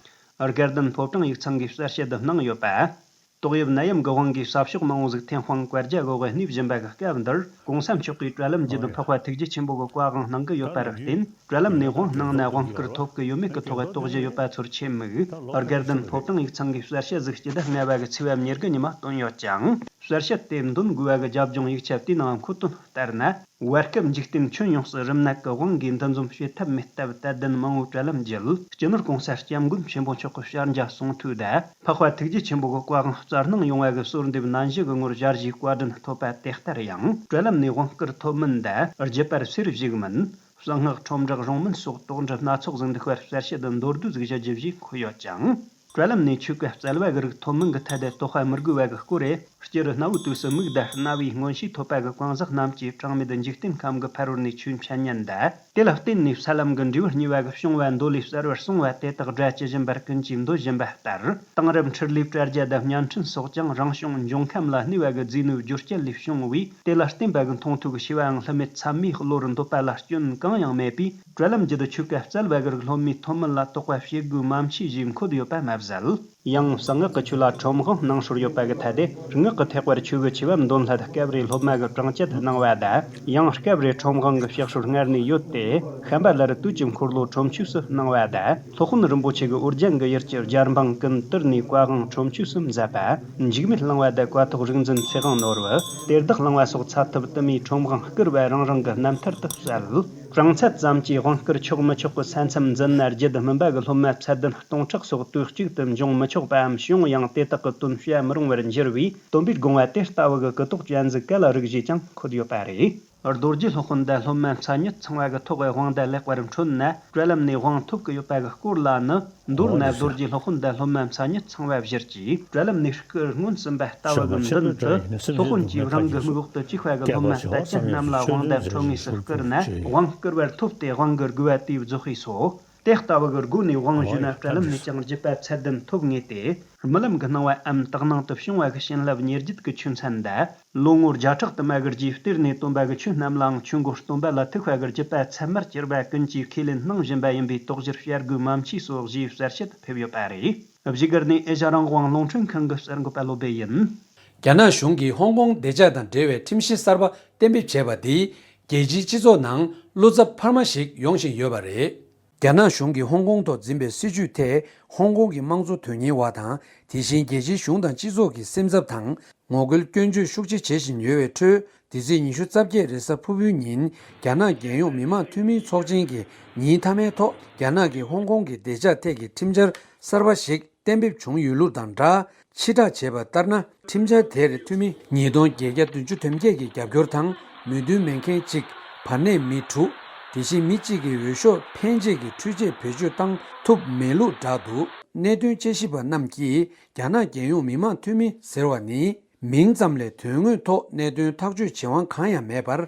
དགའ་ལྡན་ཕོ་བྲང་ཡིག་ཚང་གིས་གསལ་བཤད་འདི་གནང་ཡོད་པ། ཏོག་དབྱིབས་ནད་ཡམས་ཀྱི་དབང་གིས་ས་ཕྱོགས་མང་བོ་ཟིག་འཐེན་དཔང་བཀའ་རྒྱ་དགོས་པའི་གནས་བཞིན་པ་གི་སྐབས་འདིར་གོང་ས་མཆོག་གིས་དྲ་ལམ་བརྒྱུད་འཕགས་པ་ཐུགས་རྗེ་ཆེན་པོ་གི་བཀའ་དབང་གནང་གི་ཡོད་པར་བརྟེན། དྲ་ལམ་ནས་དབང་གནང་ན་དབང་བསྐུར་ཐོབ་ཀྱི་ཡོད་མེད་ཀྱི་ཐོག་དོགས་གཞི་ཡོད་པ་ཚོར་ཆེད་དམིགས། དགའ་ལྡན་ཕོ་བྲང་ཡིག་ཚང་གིས་གསལ་བཤད་ཟིག་སྤྱི་ཟླ་ལྔ་པ་གི་ཚེས་པ་ཉེར་དགུ་ཉི་མ་བཏོན་ཡོད་ཅིང་། གསལ་བཤད་དེ་འདོན་དགོས་པ་གི་རྒྱབ་ལྗོངས་ཡིག་ཆ་དེའི་ནང་འཁོད་དོན་ལྟར་ན། བར་སྐབས་འཇིག་རྟེན་ཁྱོན་ཡོངས་སུ་རིམས་ནད་ཀྱི་དབང་གིས་འདུ་འཛོམས་བྱེད་ཐབས་མེད་སྟབས། དད་ལྡན་མང་བོས་དྲ་ལམ་བརྒྱུད་སྤྱི་ནོར་༸གོང་ས་༸སྐྱབས་མགོན་ཆེན་པོ་མཆོག་གི་བསྐྱར་མཇལ་གསུང་ཐོས་དང་། འཕགས་པ་ཐུགས་རྗེ་ཆེན་པོ་གི་བཀའ་དབང་བསྩལ་གནང་ཡོང་བ་གི་གསོལ་འདེབས་ནན་ཞུ་གི་ངོར་ཞལ་བཞེས་བཀའ་དྲིན་ཐོབ་པ་དེ་ལྟར་ཡང་། དྲ་ལམ་ནས་དབང་བསྐུར་ཐོབ་མིན་དང་། རྒྱུད་པར་སུས་བཞུགས་མིན། གསང་སྔགས་ཁྲོམ་བསྒྲགས་རོགས་མིན་སོགས་དོགས་འདྲི་སྣ་ཚོགས་ཟིག་འདུག་པར་གསལ་བཤད་དུ་མདོར་བསྡུས་ཟིག་ཞུ་རྒྱུ་ཞེས་འཁོད་ཡོད་ཅིང་། དྲ་ལམ་ནས་ཆོས་ཀྱི་རྩལ་བ་གི་རིགས་ཐོབ་མིན་གྱི་ཐད་དུ་དོགས་པ་མི་དགོས་པ་གི་སྐོར་རེད། སྤྱིར་གནའ་བོའི་དུས་སུ་མིག་དང་རྣ་བའི་མངོན་ཤེས་ཐོབ་པ་གི་གང་ཟག་རྣམས་ཀྱིས་གྲངས་མེད་འཇིག་རྟེན་ཁམས་ཀྱི་ཕ་རོལ་ནས་ཆོས་འཆད་ཉན་དང་། དེ་ལ་བརྟེན་ནས་ས་ལམ་གྱི་འབྲས་བུ་གཉིས་པ་གི་བྱུང་བ་མདོ་ལས་གསལ་བར་གསུངས་པ་དེ་དག་སྒྲ་ཇི་བཞིན་པར་ཀུན་གྱིས་འདོད་བཞིན་པ་ལྟར། དེང་རབས་འཕྲུལ་ལས་དྲ་རྒྱ་དང་བརྙན་འཕྲིན་སོགས་ཀྱང་རང་བྱུང་འབྱུང་ཁམས་ལ་གནས་པ་གི་རྫས་སྣོད་སྦྱོར་སྐྱེད་ལས་བྱུང་བས། དེ་ལ་བརྟེན་པ་གི་མཐོང་ཐོས་ཀྱི་ཤེས་པའང་བསླུ་མེད་ཚད་མའི་བློར་འདོད་པ་ལ་སྐྱོན་གང་ཡང་མེད་པས། དྲ་ལམ་བརྒྱུད་དུ་ཆོས་ཀྱི་རྩལ་བ་གི་རིགས་སློབ་མའི་ཐོབ་མིན་ལ་དོགས་པ་བྱེད་དགོས་མ་མཆིས་ཞེས་འཁོད་ཡོད་པ་མ་ ཟེར། ཡང་གསང་སྔགས་ཀྱི་ཆོས་ལ་ཁྲོམ་དབང་གནང་སྲོལ་ཡོད་པ་གི་ཐད་དེ། སྔགས་ཀྱི་ཐེག་པར་ཆོས་ཀྱི་ཆེ་བ་འདོན་སླད་སྐབས་རེ་སློབ་མ་གི་གྲངས་བཅད་གནང་བ་དང་། ཡང་སྐབས་རེ་ཁྲོམ་དབང་གི་ཕྱག་སྲོལ་སྔར་ནས་ཡོད་དེ། བཤན་པ་ལར་དུས་ཀྱི་འཁོར་ལོ་ཁྲོམ་ཆོས་སུ་གནང་བ་དང་། སློབ་དཔོན་རིན་པོ་ཆེ་གི་འོ་རྒྱན་གྱི་ཡུལ་གྱི་རྒྱལ་འབངས་ཀུན་དར་ནས་བཀའ་དབང་ཁྲོམ་ཆོས་སུ་མཛད་པ། འཇིགས་མེད་གླིང་བ་དང་བཀའ་ཐོག་རིག་འཛིན་ཚེ་དབང་ནོར་བུ། གཏེར་བདག་གླིང་བ་སོགས་ཚད་ཐུབ་དུ་མའི་ཁྲོམ་དབང་བསྐུར་བ་རང་རང་གི་རྣམ་ཐར་དུ་གསལ། གྲངས་ཚད་ཙམ་གྱིས་དབང་བསྐུར་ཆོག་མི་ཆོག་གི་ས་མཚམས་འཛིན་ན། རྒྱུད་སྨིན་པ་གི་སློབ་མ་ཚད་ལྡན་སྟོང་ཕྲག་སོགས་དུས་གཅིག་ཏུ་འབྱུང་མི་ཆོག་པའམ་བྱུང་ཡང་དེ་དག་གི་དོན་བཤད་མི་རུང་བར་འགྱུར་བས། སྟོན་པའི་དགོངས་པ་དེ་ལྟ་བུ་གི་གུ་དོག་ཅན་ཟིག་ག་ལ་རིགས་ཞེས་ཀྱང་འཁོད་ཡོད་པ་རེད། རྡོ་རྗེ་སློབ་དཔོན་དང་སློབ་མ་མཚན་ཉིད་ཚང་བ་གི་ཐོག་དབང་དང་ལེགས་པར་འཕྲོད་ན། དྲ་ལམ་ནས་དབང་ཐོབ་ཀྱི་ཡོད་པ་གི་སྐོར་ལ་ནི། མདོར་ན་རྡོ་རྗེ་སློབ་དཔོན་དང་སློབ་མ་མཚན་ཉིད་ཚང་བ་བཞིར་གྱིས་དྲ་ལམ་ནས་བསྐུར་སྔོན་ཟིན་པ་ལྟ་བུ་གི་མདུན་དུ། སློབ་དཔོན་གྱིས་རང་གི་དམིགས་འོག་ཏུ་བཅུག་པ་གི་སློབ་མ་དད་ཅན་རྣམས་ལ་དབང་དང་འཕྲོད་ངེས་སུ་བསྐུར་ན། དབང་བསྐུར་བར་ཐོབ་སྟེ་དབང་གི་དགོས་པ་དེའི་རྫོགས་པས་སོ། དེ་ལྟ་བུ་གི་སྒོ་ནས་དབང་ཞུས་ན། དྲ་ལམ་ནས་ཀྱང་རྒྱུད་པ་ཚད་ལྡན་ཐོབ་ངེས་ཏེ། རྨི་ལམ་གྱི་སྣང་བའམ་དག་སྣང་དུ་བྱུང་བ་གི་བྱིན་རླབས་ཉེར་བརྒྱད་ཀྱི་ཆོས་མཚན་དང་། ལོ་ངོ་བརྒྱ་ཕྲག་དུ་མ་གི་རྗེས་གཏེར་ནས་བཏོན་པ་གི་ཆོས་རྣམས་ལའང་ཆོས་མགོ་སྟོན་པ་ལ་ཐུག་པ་གི་རྒྱུད་པ་ཚད་མར་གྱུར་པ་ཀུན་གྱིས་ཁས་ལེན་གནང་བཞིན་པ་ཡིན་པའི་དོགས་གཞིར་བཤད་དགོས་མ་མཆིས་སོ་ཞེས་གསལ་བཤད་ཕེབས་ཡོད་པ་རེད། བཞུགས་སྒར་ནས་ཨེ་ཤ་རང་དབང་རླུང་འཕྲིན་ཁང་གི་གསར་འགོད་པ་བློ་བྷེ་ཡིན། རྒྱ་ནག་གཞུང་གིས་ཧོང་ཀོང་བདེ་འཇགས་དང་འབྲེལ་བའི་ཁྲིམས་གཞི་གསར་པ་གཏན་འབེབས་བྱས་པ་འདིས་རྒྱལ་སྤྱིའི་སྤྱི་ཚོགས་ནང་བློ་འཚབ་འཕར་མ་ཞིག་ཡོང་བཞིན་ཡོད་པ་རེད། རྒྱ་ནག་གཞུང་གིས་ཧོང་ཀོང་ཐོག་འཛིན་པའི་སྲིད་བྱུས་ཐད་ཧོང་ཀོང་གི་དམངས་གཙོ་དོན་གཉེར་བ་དང་། དེ་བཞིན་རྒྱལ་སྤྱིའི་གཞུང་དང་སྤྱི་ཚོགས་ཀྱིས་སེམས་འཚབ་དང་ངོ་རྒོལ་སྐྱོན་བརྗོད་ཤུགས་ཆེ་བྱེད་བཞིན་ཡོད་པའི་ཁྲོད། འདི་ཚེས་ཉི་ཤུ་རྩ་བརྒྱད་རེས་གཟའ་ཕུར་བུའི་ཉིན། རྒྱ་ནག་རྒྱལ་ཡོངས་མི་དམངས་འཐུས་མིའི་ཚོགས་ཆེན་གྱི་ཉིན་མཐའ་མའི་ཐོག་རྒྱ་ནག་གིས་ཧོང་ཀོང་གི་བདེ་འཇགས་ཐད་ཀྱི་ཁྲིམས་འཆར་གསར་པ་ཞིག་གཏན་འབེབས་བྱུང་ཡོད་ལུགས་དང་སྦྲགས། ཕྱིར་བསྒྲགས་བྱས་པ་ལྟར་ན། ཁྲིམས་འཆར་དེར་འཐུས་མི་ཉིས་སྟོང་བརྒྱད་བརྒྱ་བདུན་ཅུ་དོན་བརྒྱད་ཀྱི་རྒྱབ་སྐྱོར་དང་། མོས་མཐུན་མེད་མཁན་གཅིག་བར་གནས་མི་དྲུག་དེ་བཞིན་མི་གཅིག་གི་འོས་ཤོག་ཕན་ཆད་ཀྱི་འཕྲུལ་ཆས་བེད་སྤྱོད་བཏང་ཐུབ་མེད་ལུགས་བསྒྲགས་འདུག་གནད་དོན་དཔྱད་ཞིབ་པ་རྣམས་ཀྱིས་རྒྱ་ནག་རྒྱལ་ཡོངས་མི་དམངས་འཐུས་མི་ཟེར་བ་ནི། མིང་ཙམ་ལས་དོན་དངོས་ཐོག་གནད་དོན་ཐག་གཅོད་བྱེད་དབང་གང་ཡང་མེད་པར།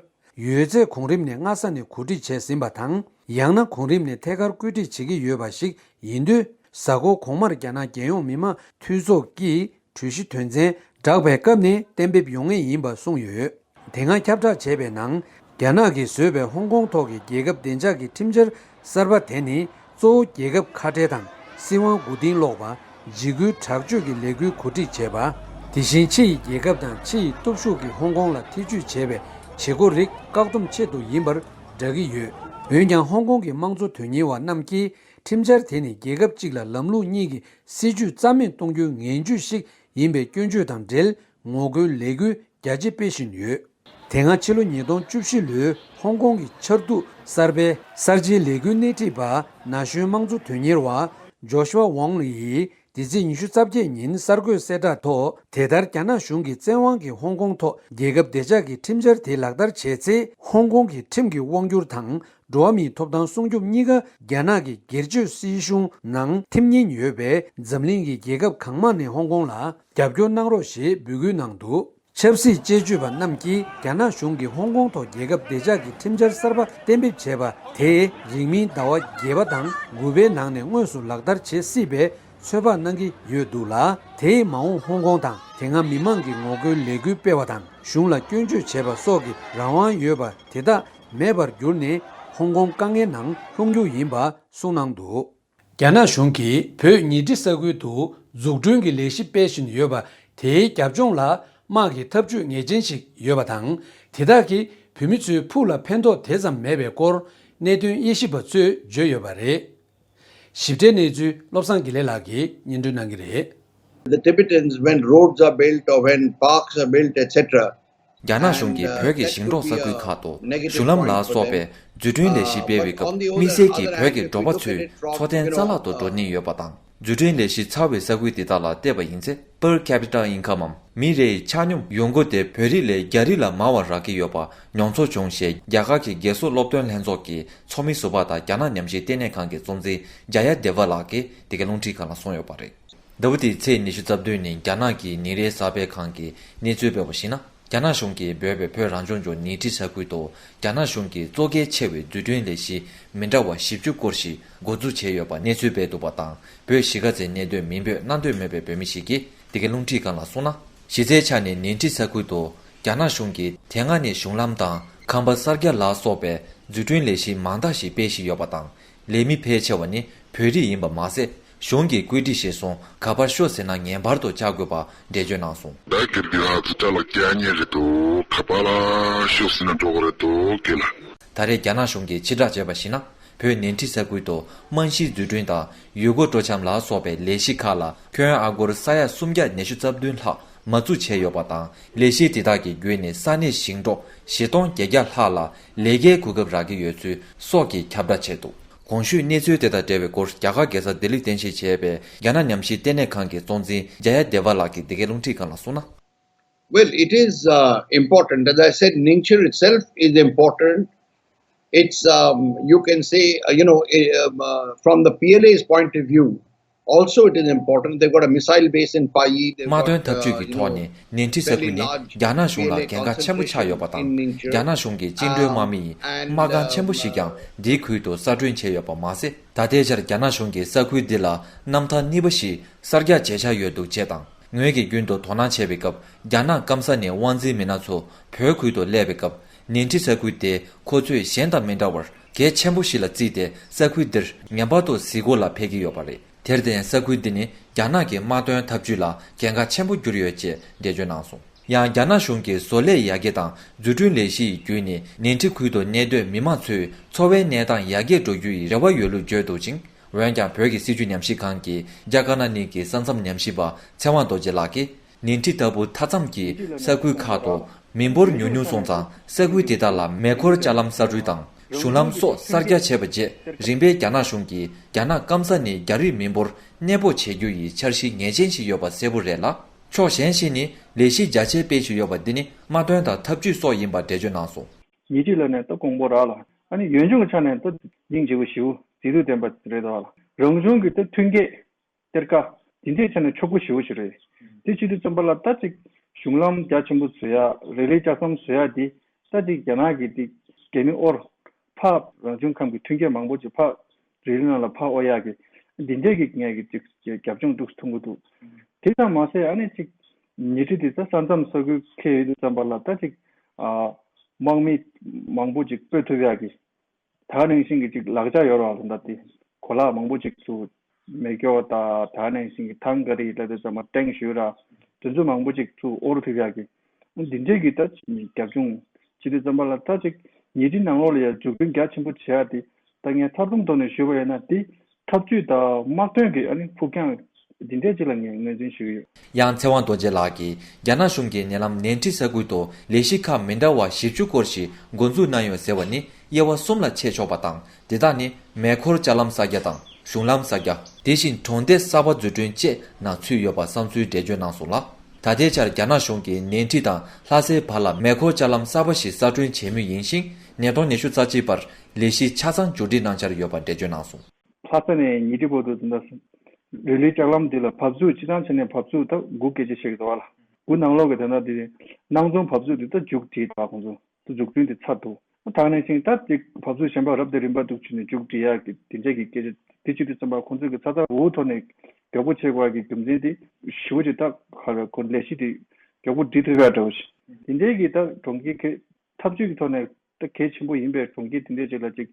ཡོད་ཚད་གོང་རིམ་ནས་སྔ་ས་ནས་གོ་སྒྲིག་བྱས་ཟིན་པ་དང་། ཡང་ན་གོང་རིམ་ནས་ཐད་ཀར་བཀོད་སྒྲིག་བྱེད་ཀྱི་ཡོད་པ་ཞིག་ཡིན་དུས། གཟའ་འཁོར་གོང་མར་རྒྱ་ནག་རྒྱལ་ཡོངས་མི་དམངས་འཐུས་ཚོགས་ཀྱིས་གྲོས་གཞི་དོན་ཚན་བསྒྲགས་པའི་སྐབས་ནས་གཏན་འབེབས་ཡོང་ངེས་ཡིན་པ་གསུངས་ཡོད། དེ་སྔ་ཁྱབ་བསྒྲགས་བྱས་པའི་ནང་། རྒྱ་ནག་གིས་བཟོས་པའི་ཧོང་ཀོང་ཐོག་གི་རྒྱལ་ཁབ་བདེ་འཇགས་ཀྱི་ཁྲིམས་འཆར་གསར་པ་དེ་ནི། གཙོ་བོ་རྒྱལ་ཁབ་ཁ་བྲལ་དང་། སྲིད་དབང་མགོ་རྟིང་སློག་པ། འཇིགས་སྐུལ་དྲག་སྤྱོད་ཀྱི་ལས་འགུལ་གོ་སྒྲིག་བྱས་པ། དེ་བཞིན་ཕྱི་ཡི་རྒྱལ་ཁབ་དང་ཕྱི་ཡི་སྟོབས་ཤུགས་ཀྱིས་ཧོང་ཀོང་ལ་ཐེ་ཇུས་བྱས་པའི་བྱེད་སྒོ་རིགས་བཀག་སྡོམ་ཆེད་དུ་ཡིན་པར་བསྒྲགས་ཀྱི་ཡོད། འོན་ཀྱང་། ཧོང་ཀོང་གི་དམངས་གཙོ་དོན་གཉེར་བ་རྣམས་ཀྱིས་ཁྲིམས་འཆར་དེ་ནི་རྒྱལ་ཁབ་གཅིག་ལ་ལམ་ལུགས་གཉིས་ཀྱི་སྲིད་བྱུས་རྩ་མེད་གཏོང་རྒྱུའི་ངན་ཇུས་ཤིག་ཡིན་པའི་སྐྱོན་བརྗོད་དང་འབྲེལ། ངོ་རྒོལ་ལས་འགུལ་རྒྱ་ཆེ་སྤེལ་བཞིན་ཡོད། དེ་སྔ་ཕྱི་ལོ་ཉིས་སྟོང་བཅུ་བཞི་ལོའི་ཧོང་ཀོང་གི་ཆར་གདུགས་གསར་པའི་གསར་བརྗེའི་ལས་འགུལ་སྣེ་ཁྲིད་པ་ན་གཞོན་དམངས་གཙོ་དོན་གཉེར་བ་ཇོ་ཤུ་ཝ་ཝོང་ཡིས་འདི་ཚེས་ཉི་ཤུ་རྩ་བརྒྱད་ཉིན་གསར་འགོད་གསལ་བསྒྲགས་ཐོག་དེ་ལྟར་རྒྱ་ནག་གཞུང་གིས་བཙན་དབང་གིས་ཧོང་ཀོང་ཐོག་རྒྱལ་ཁབ་བདེ་འཇགས་ཀྱི་ཁྲིམས་འཆར་དེ་ལག་བསྟར་བྱས་ཚེ། ཧོང་ཀོང་གི་ཁྲིམས་ཀྱི་དབང་སྒྱུར་དང་འགྲོ་བ་མིའི་ཐོབ་ཐང་སྲུང་སྐྱོབ་གཉིས་ཀ་རྒྱ་ནག་གི་སྒེར་གཅོད་སྲིད་གཞུང་ནང་ཐིམ་ཉེན་ཡོད་པས། འཛམ་གླིང་གི་རྒྱལ་ཁབ་གང་མང་ནས་ཧོང་ཀོང་ལ་རྒྱབ་སྐྱོར་གནང་རོགས་ཞེས་འབོད་སྐུལ་གནང་འདུག་ཆབ་སྲིད་དཔྱད་བརྗོད་པ་རྣམས་ཀྱིས་རྒྱ་ནག་གཞུང་གིས་ཧོང་ཀོང་ཐོག་རྒྱལ་ཁབ་བདེ་འཇགས་ཀྱི་ཁྲིམས་འཆར་གསར་པ་གཏན་འབེབས་བྱས་པ་དེ་རིང་མིན་ཟླ་བ་བརྒྱད་པ་དང་དགུ་པའི་ནང་ནས་དངོས་སུ་ལག་བསྟར་བྱེད་སྲིད་པའི་ཚོད་དཔག་གནང་གི་ཡོད་འདུག་ལ། དེས་མ་འོངས་ཧོང་ཀོང་དང་དེ་སྔ་མི་མང་གིས་ངོ་རྒོལ་ལས་འགུལ་སྤེལ་བ་དང་གཞུང་ལ་སྐྱོན་བརྗོད་བྱས་པ་སོགས་ཀྱི་རང་དབང་ཡོད་པ་དེ་དག་མེད་པར་གྱུར་ནས་ཧོང་ཀོང་དཀའ་ངལ་ནང་ལྷུང་རྒྱུ་ཡིན་པ་གསུངས་གནང་འདུག་རྒྱ་ནག་གཞུང་གིས་བོད་ཉིང་ཁྲི་ས་ཁུལ་དུ་འཛུགས་སྐྲུན་གྱི་ལས་གཞི་སྤེལ་བཞིན་ཡོད་པ་དེའི་རྒྱབ་ལྗོངས་ལ་དམག་གི་འཐབ་ཇུས་ངེས་ཅན་ཞིག་ཡོད་པ་དང་། དེ་དག་གིས་བོད་མི་ཚོའི་ཕུགས་ལ་ཕན་ཐོགས་དེ་ཙམ་མེད་པའི་སྐོར་གནད་དོན་དབྱེ་ཞིབ་པ་ཚོས་བརྗོད་ཡོད་པ་རེད། ཞིབ་ཕྲའི་གནས་ཚུལ་བློ་བཟང་དགེ་ལེགས་ལགས་ཀྱིས་སྙན་སྒྲོན་གནང་གི་རེད། The Tibetans, when roads are built or when parks are built, et cetera, རྒྱ་ནག་གཞུང་གིས་བོད་ཀྱི་ཞིང་འབྲོག་ས་ཁུལ་ཁག་ཏུ་གཞུང་ལམ་ལ་སོགས་པའི་འཛུགས་སྐྲུན་ལས་གཞི་སྤེལ་བའི་སྐབས། དམིགས་བསལ་གྱིས་བོད་ཀྱི་འབྲོག་པ་ཚོའི་འཚོ་རྟེན་རྩ་བརླག་ཏུ་འགྲོ་ཉེན་ཡོད་པ་དང་། འཛུགས་སྐྲུན་ལས་གཞི་ཚར་བའི་ས་ཁུལ་དེ་དག་ལ་བལྟས་པ་ཡིན་ཚེ། per capita income འམ་མི་རེའི་ཆ་སྙོམས་ཡོང་སྒོ་དེ་བོད་རིགས་ལས་རྒྱ་རིགས་ལ་མང་བ་རག་གི་ཡོད་པ་མྱོང་ཚོར་བྱུང་ཞེས། རྒྱ་གར་གྱི་རྒྱལ་སྲུང་སློབ་སྟོན་ལྷན་ཚོགས་ཀྱི་ཚོགས་མི་ཟུར་པ་དང་རྒྱ་ནག་ཉམས་ཞིབ་ལྟེ་གནས་ཁང་གི་གཙོ་འཛིན་ཇ་ཡ་དེ་ཝ་ལགས་ཀྱིས་འདི་ག་རླུང་འཕྲིན་ཁང་ལ་གསུངས་ཡོད་པ་རེད། ཟླ་བ་འདིའི་ཚེས་ཉི་ཤུ་རྩ་བདུན་ཉིན་རྒྱ་ནག་གི་ཉིན་རེའི་གསར་སྤེལ་ཁང་གིས་གནས་ཚུལ་སྤེལ་བར་གཞིགས་ན། རྒྱ་ནག་གཞུང་གིས་འབོད་པའི་བོད་རང་སྐྱོང་ལྗོངས་ཉིང་ཁྲི་ས་ཁུལ་དུ་རྒྱ་ནག་གཞུང་གིས་གཙོ་གལ་ཆེ་བའི་འཛུགས་སྐྲུན་ལས་གཞི་མི་འདྲ་བ་བཞི་བཅུ་སྐོར་ཞིག་འགོ་འཛུགས་བྱས་ཡོད་པ་གནས་ཚུལ་སྤེལ་འདུག་པ་དང་། བོད་གཞིས་ཀ་རྩེའི་གནད་དོན་མིང་འབོད་གནང་འདོད་མེད་པའི་བོད་མི་ཞིག་གིས་འདི་གའི་རླུང་འཕྲིན་ཁང་ལ་གསུངས་ན། གཞི་རྩའི་ཆ་ནས་ཉིང་ཁྲི་ས་ཁུལ་དུ་རྒྱ་ནག་གཞུང་གིས་དེ་སྔ་ནས་གཞུང་ལམ་དང་ཁང་པ་གསར་རྒྱག་ལ་སོགས་པའི་འཛུགས་སྐྲུན་ལས་གཞི་མང་དག་ཞིག་སྤེལ་བཞིན་ཡོད་པ་དང་། ལས་མི་ཕལ་ཆེ་བ་ནི་བོད་རིགས་ཡིན་པ་མ་ཟད། གཞུང་གིས་བཀོད་སྒྲིག་གཞིར་བཟུང་ག་པར་ཤོག་ཟེར་ན་ངེས་པར་དུ་བཅར་དགོས་པ་འགྲེལ་བརྗོད་གནང་སོང་། ད་སྒེར་གྱི་ཨ་ཙི་ཅག་ལ་སྐྱེ་ཉེ་རེད་དོ། ག་པ་ལ་ཤོག་ཟེར་ན་འགྲོ་གི་རེད་དོ་སྐད་ལ། ད་རེས་རྒྱ་ནག་གཞུང་གིས་ཕྱིར་བསྒྲགས་བྱས་པར་གཞིགས་ན། བོད་ནན་ཁྲི་ས་ཁུལ་དུ་རྨང་གཞིའི་འཛུགས་སྐྲུན་དང་ཡུལ་སྐོར་སྤྲོ་འཆམ་ལ་སོགས་པའི་ལས་གཞི་ཁག་ལ་ཁྱོན་ཨ་སྒོར་ས་ཡ་སུམ་བརྒྱ་ཉི་ཤུ་རྩ་བདུན་ལྷག་མ་བཙུགས་བྱས་ཡོད་པ་དང་། ལས་གཞི་དེ་དག་གི་བརྒྱུད་ནས་ས་གནས་ཞིང་འབྲོག་བཞི་སྟོང་བརྒྱད་བརྒྱ་ལྷག་ལ་ལས་ཀའི་གོ་སྐབས་རག་གི་ཡོད་ཚུལ་སོགས་ཀྱི་ཁྱབ་བསྒྲགས་བྱས་འདུག་གོང་ཞུས་གནས་ཚུལ་དེ་དང་འབྲེལ་བའི་སྐོར་རྒྱ་གར་རྒྱལ་ས་ལྡི་ལིར་རྟེན་གཞི་བྱས་པའི་རྒྱ་ནག་ཉམས་ཞིབ་ལྟེ་གནས་ཁང་གི་གཙོ་འཛིན་ཇ་ཡ་དེ་ཝ་ལགས་ཀྱིས་འདི་གའི་རླུང་འཕྲིན་ཁང་ལ་གསུངས་ན། Well, it is uh, important. As I said, Ningchir itself is important. It's, um, you can say, uh, you know, eh, um, uh, from the P L A's point of view, also it is important. They've got a missile base in Payi. They've དམག་དོན་got, འཐབ་ཇུས་uh, ཀྱི་you ཐོག་know, ནས་ནན་ཁྲི་ས་ཁུལ་ནི་རྒྱ་ནག་གཞུང་ལ་གལ་འགངས་ཆེན་པོ་ཆགས་ཡོད་པ་དང་། རྒྱ་ནག་གཞུང་གི་བཅིངས་འགྲོལ་དམག་མི་ཡིས་དམག་ཁང་ཆེན་པོ་ཞིག་ཀྱང་འདིའི་ཁུལ་དུ་གསར་སྐྲུན་བྱས་ཡོད་པ་མ་ཟད། ད་ལྟའི་ཆར་རྒྱ་ནག་གཞུང་གིས་ས་ཁུལ་འདི་ལ་རྣམ་ཐར་གཉིས་པ་ཞིག་གསར་རྒྱག་བྱེད་འཆར་ཡོད་འདུག་ཅེས་དང་། ངོས་ཀྱིས་རྒྱུན་དུ་དོ་སྣང་བྱས་པའི་སྐབས། རྒྱ་ནག་སྐམ་ས་ནས་དབང་འཛིན་མི་སྣ་ཚོ་བོད་ཁུལ་དུ་སླེབས་པའི་སྐབས། ནན་ཁྲི་ས་ཁུལ་དེ་ཁོ་ཚོས་གཞན་དང་མི་འདྲ་བར་གལ་ཆེན་པོ་ཞིག་ལ་བརྩིས་ཏེ། ས་ཁུལ་འདིར་ངེས་པར་དུ་གཟིགས་སྐོར་ལ་ཕེབས་ཀྱི་ཡོད་པ་རེད། དེར་བརྟེན། ས་ཁུལ་འདི་ནི་རྒྱ་ནག་གི་དམག་དོན་འཐབ་ཇུས་ལ་གལ་འགངས་ཆེན་པོ་གྱུར་ཡོད་ཅེས་འགྲེལ་བརྗོད་གནང་སོང་། ཡང་། རྒྱ་ནག་གཞུང་གིས་བཟོ་ལས་ཡར་རྒྱས་དང་འཛུགས་སྐྲུན་ལས་གཞི་ཡི་བརྒྱུད་ནས་ནན་ཁྲི་ཁུལ་དུ་གནས་སྡོད་མི་མང་ཚོའི་འཚོ་བའི་གནས་སྟངས་ཡར་རྒྱས་འགྲོ་རྒྱུ་ཡི་རེ་བ་ཡོད་ལུགས་བརྗོད་འདུག་ཅིང་། འོན་ཀྱང་། བོད་ཀྱི་སྲིད་བྱུས་ཉམས་ཞིབ་ཁང་གི་རྒྱ་དཀར་ནག་གཉིས་ཀྱི་ས་མཚམས་ཉམས་ཞིབ་པ་ཚེ་དབང་རྡོ་རྗེ་ལགས་ཀྱིས། ནན་ཁྲི་ལྟ་བུ་མཐའ་མཚམས་ཀྱི་ས་ཁུལ་ཁག་ཏུ་མི་འབོར་ཉུང་ཉུང་སོང་ཙང་། ས་ཁུལ་དེ་དག་ལ་མེ་འཁོར་ལྕགས་ལམ་གསར་སྐྲུན་དང་གཞུང་ལམ་སོགས་གསར་རྒྱག་བྱས་པ་རྗེས། རིམ་པས་རྒྱ་ནག་གཞུང་གིས་རྒྱ་ནག་སྐམ་ས་ནས་རྒྱ་རིགས་མི་འབོར་གནས་སྤོ་བྱེད་རྒྱུ་ཡི་འཆར་གཞི་ངེས་ཅན་ཞིག་ཡོད་པ་གསལ་པོ་རེད་ལ། ཕྱོགས་གཞན་ཞིག་ནི། ལས་གཞི་རྒྱ་ཆེ་སྤེལ་བཞིན་ཡོད་པ་འདི་ནི་དམག་དོན་དང་འཐབ་ཇུས་སོགས་ཡིན་པ་འགྲེལ་བརྗོད་གནང་སོང་། ཉིས་ཁྲི་ལ་ནས་ད་དགོངས་པ་རག་ལ། ཨ་ནི་ཡོན་ཆུང་གི་ཆ་ནས་ད་སྙིང་རྗེ་པོ་ཞེ་པོ་མཛེས་སྡུག་ལྡན་པ་རེད་དོ་ལ། རང་གཞུང་གི་ད་ཐོན་སྐྱེད་གཏེར་ཁ་དེ་འདྲའི་ཆ་ནས་ཕྱུག་པོ་ཞེ་པོ་ཞིག་རེད། དེ་བྱེད་དུས་ཙམ་པ་ལ་ད་ཅིག་གཞུང་ལམ་རྒྱ་ཆེན་པོ་བཟོ་ཡ། རི་ལི་ལྕགས་ཟམ་བཟོ་ཡ་དེ་ད་ཅིག་རྒྱ་ནག་གི་དེ་རྒྱ་མི་དབོར་ཕར་རང་བྱུང་ཁམས་ཀྱི་ཐོན་སྐྱེད་མང་པོ་ཅིག་ཕར་རི་ལི་ནང་ལ་ཕར་དབོར་ཡ་གི་འདི་འདྲའི་གི་ངས་གི་ཅིག་རྒྱབ་ལྗོངས་འདུག་མཐོང་གི་འདུག་དེ་ཙམ་མ་ཟད་ཨ་ནི་ཅིག་ཉིས་ཁྲི་དེ་ད་ས་མཚམས་ས་ཁུལ་འཁེལ་ཡོད་དུས་ཙམ་པ་ལ་ད་ཅིག་ཨ་དམག་མི་མང་པོ་ཅིག་སྤོ་ཐུབ་ཡ་གི་ད་ག་ནང་བཞིན་གྱི་ཅིག་ལག་ཆ་ཡོད་རེད་བ། ད་ལྟ་དེ་གོ་ལག་མང་པོ་ཅིག་ཚུར་མེ་སྒྱོགས་དང་ད་ག་ནང་བཞིན་གྱི་ཐང་ག་རི་ལ་དེ་ཚང་མ་ཏེང་ཞུ་ར། དེ་ཚོ་མང་པོ་ཅིག་ཚུར་དབོར་ཐུབ་ཡག་གི་འདི་འདྲས་ཀྱི་ད་རྒྱབ་ལྗོངས་བྱེད་དུས་ཙམ་པ་ལ་ད་ཅིག་ཉིས་ཁྲི་ནང་ལོགས་ལ་ཡ་འཛུགས་སྐྲུན་རྒྱ་ཆེན་པོ་བྱེད་ཡ་དེ་ད་ངས་མཐར་སྡོམ་ཐོག་ནས་ཞུས་པ་ཡིན་ན་དེ་འཐབ་ཇུས་དང་དམག་དོན་གྱི་ཨ་ནི་ཕུགས་རྒྱང་འདི་འདྲས་ཅིག་ལ་ངས་ངོས་འཛིན་ཞུ་གི་ཡོད། ཡང་ཚེ་དབང་རྡོ་རྗེ་ལགས་ཀྱིས་རྒྱ་ནག་གཞུང་གིས་ཉེ་ལམ་ནན་ཁྲི་ས་ཁུལ་དུ་ལས་གཞི་ཁག་མི་འདྲ་བ་བཞི་བཅུ་སྐོར་ཞིག་འགོ་འཛུགས་གནང་ཡོད་ཟེར་བ་ནི་དབྱེ་བ་གསུམ་ལ་ཕྱེ་ཆོག་པ་དང་། དེ་དག་ནི་མེ་འཁོར་ལྕགས་ལམ་གསར་རྒྱག་དང་གཞུང་ལམ་གསར་རྒྱག་དེ་བཞིན་གྲོང་སྡེ་གསར་པ་འཛུགས་སྐྲུན་བཅས་ནང་ཚུད་ཡོད་པ་བསམ་ཚུལ་འགྲེལ་བརྗོད་གནང་སོང་ལ། ད་ལྟའི་ཆར་རྒྱ་ནག་གཞུང་གིས་ནན་ཁྲི་དང་ལྷ་སའི་བར་ལ་མེ་འཁོར་ལྕགས་ལམ་གསར་པ་ཞིག་གསར་སྐྲུན་བྱེད་མུས་ཡིན་ཞིང་། ཉིས་སྟོང་ཉི་ཤུ་རྩ་གཅིག་བར་ལས་གཞི་ཆ་ཚང་མཇུག་སྒྲིལ་གནང་འཆར་ཡོད་པ་འགྲེལ་བརྗོད་གནང་སོང་། ལྷ་ས་ནས་ཉིས་ཁྲི་བར་དུ་དེ་འདྲ་རི་ལི་ལྕགས་ལམ་འདི་ལ་བབས་ཚུགས་སྤྱི་བཏང་བྱས་ནས་བབས་ཚུགས་ད་དགུ་བརྒྱད་ཅུ་ཞིག་འདུག་བ་ལ། དགུ་ནང་ལོགས་ཀྱི་དེ་འདྲ་དེ་སྣང་ཚུལ་བབས་ཚུགས་དེ་ད་མཇུག་བསྒྲིལ་འདུག་བ། ཁོང་ཚོ་ད་འཛུགས་སྐྲུན་དེ་ཚར་འདུག་ད་ག་ནང་བཞིན་ད་དེ་བབས་ཚུགས་གཞན་པ་རབ་དང་རིམ་པ་འདུག་བྱས་ནས་མཇུག་སྒྲིལ་ཡག་གི་དེ་འདྲ་གི་སྐད་ཆ་དེ་བྱེད་དུས་ཙམ་པ་ཁོང་ཚོ་གི་ཚ་ཚ་འུར་འུར་ཐོག་ནས་མགྱོགས་པོ་བྱེད་དགོས་ཡག་གི་རྒྱུ་མཚན་དེ་ཞེ་པོ་ཅིག་ད་ག་ལ་ཁོ་ལས་གཞི་དེ་མགྱོགས་པོ་སྒྲིལ་ཐུབ་ཡག་འདྲ་བོ་ཞིག་དེ་འདྲའི་གི་ད་གྲོང་ཁྱེར་ཁེ་འཐབ་ཇུས་ཀྱི་ཐོག་ནས། ད་གལ་ཆེན་པོ་ཡིན་པའི་གྲོང་ཁྱེར་དེ་འདྲས་ཅིག་ལ་ཅིག་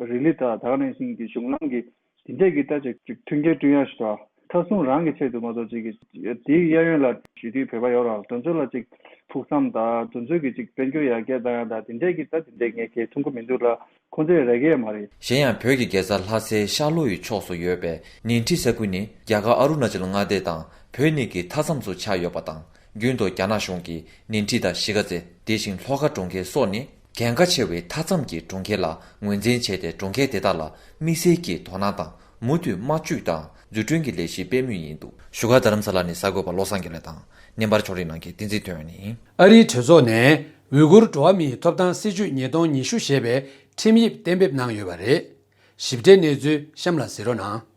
རི་ལི་དང་ད་ག་ནང་བཞིན་གྱི་གཞུང་ལམ་གྱི་དེ་འདྲས་ཀྱི་ད་ཅིག་ཅིག་མཐུན་རྐྱེན་བསྐྲུན་ཡག་ཞིག་དང་མཐའ་སྲུང་རང་གི་ཆེད་དུ་མ་གཏོགས་ཅིག་གི་དེའི་གཡས་གཡོན་ལ་ཞུ་དུས་བོད་པ་ཡོད་རེད་བ། དེ་ཚོ་ལ་ཅིག་ཕུགས་བསམ་དང་དེ་ཚོ་གི་ཅིག་དཔལ་འབྱོར་ཡར་རྒྱས་བཏང་ཡག་དང་དེ་འདྲས་ཀྱི་ད་དེ་འདྲས་ངས་གལ་མཐོང་གི་མི་འདུག་ལ་ཁོང་ཚོས་རག་གི་ཡོད་མ་རེད། གཞན་ཡང་བོད་ཀྱི་རྒྱལ་ས་ལྷ་སའི་ཤར་ལྷོ་ཡི་ཕྱོགས་སུ་ཡོད་པའི་ནན་ཁྲི་ས་ཁུལ་ནི་རྒྱ་གར་ཨ་རུ་ན་ཅལ་མངའ་སྡེ་དང་བོད་གཉིས་ཀྱི་མཐའ་མཚམས་སུ་ཆགས་ཡོད་པ་དང་། རྒྱུན་དུ་རྒྱ་ནག་གཞུང་གིས་ནན་ཁྲི་དང་གཞིས་ཀ་རྩེ། དེ་བཞིན་ལྷོ་ཁ་གྲོང་ཁྱེར་སོགས་ནི་གལ་འགངས་ཆེ་བའི་མཐའ་མཚམས་ཀྱི་གྲོང་ཁྱེར་ལ་ངོས་འཛིན་བྱས་ཏེ། གྲོང་ཁྱེར་དེ་དག་ལ་དམིགས་བསལ་གྱི་དོ་སྣང་དང་མུ་མཐུད་དམག་ཇུས་དང་འཛུགས་སྐྲུན་གྱི་ལས་གཞི་སྤེལ་མུས་ཡིན་འདུག་བཞུགས་སྒར་རྡ་རམ་ས་ལ་ནས་གསར་འགོད་པ་བློ་བཟང་དགེ་ལེགས་དང་། བརྙན་པར་ཕྱོགས་རིས་ནང་མཁན་བསྟན་འཛིན་ཐོན་ཡོད་ནི། ཨ་རིའི་གྲོས་ཚོགས་ནས་ཝུས་གུར་འགྲོ་བ་མིའི་ཐོབ་ཐང་སྲིད་བྱུས་ཉིས་སྟོང་ཉི་ཤུ་ཞེས་པའི་ཁྲིམས་དབྱིབས་གཏན་འབེབས་གནང་ཡོད་པ་རེད། ཞིབ་ཕྲའི་གནས་ཚུལ་གཤམ་ལ་གཟིགས་རོགས་གནང་།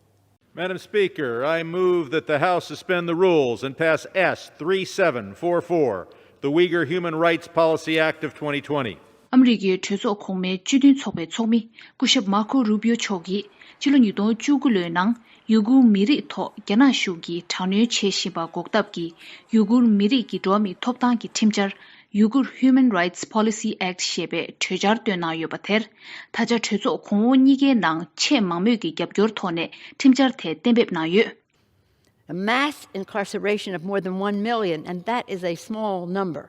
Madam Speaker, I move that the House suspend the rules and pass S three seven four four, the Uyghur Human Rights Policy Act of twenty twenty. ཨ་མི་རི་ཀའི་གྲོས་ཚོགས་གོང་མའི་སྤྱི་མཐུན་ཚོགས་པའི་ཚོགས་མི་སྐུ་ཞབས་མར་ཁོ་རུ་པིའོ་མཆོག་གིས་ཕྱི་ལོ་ཉིས་སྟོང་བཅུ་དགུ་ལོའི་ནང་ཡུ་གུར་མི་རིགས་ཐོག་རྒྱ་ནག་གཞུང་གིས་དྲག་གནོན་བྱེད་བཞིན་པ་འགོག་ཐབས་ཀྱི་ཡུ་གུར་མི་རིགས་ཀྱི་འགྲོ་བ་མིའི་ཐོབ་ཐང་གི་ཁྲིམས་འཆར་ Uyghur Human Rights Policy Act ཞེས་པའི་གྲོས་འཆར་བཏོན་གནང་ཡོད་པ་དེར། ད་ཆ་གྲོས་ཚོགས་གོང་འོག་གཉིས་ཀའི་ནང་ཆེས་མང་མོས་ཀྱི་རྒྱབ་སྐྱོར་ཐོག་ནས་ཁྲིམས་འཆར་དེ་གཏན་འབེབས་གནང་ཡོད། A mass incarceration of more than one million, and that is a small number,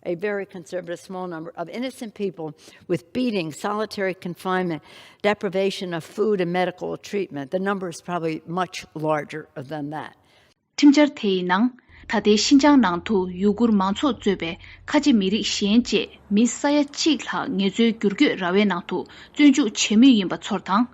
a very conservative small number of innocent people with beating, solitary confinement, deprivation of food and medical treatment. The number is probably much larger than that. ཁྲིམས་འཆར་དེའི་ནང་། ད་ལྟའི་ཤིན་ཅང་ནང་དུ་ཡུ་གུར་མང་ཚོགས་གཙོས་པའི་ཁ་ཆེ་མི་རིགས་གཞན་བཅས་མི་ས་ཡ་གཅིག་ལྷག་ངལ་རྩོལ་བསྒྱུར་བཀོད་ར་བའི་ནང་དུ་བཙོན་འཇུག་བྱེད་མུས་ཡིན་པ་ཚོར་དང་།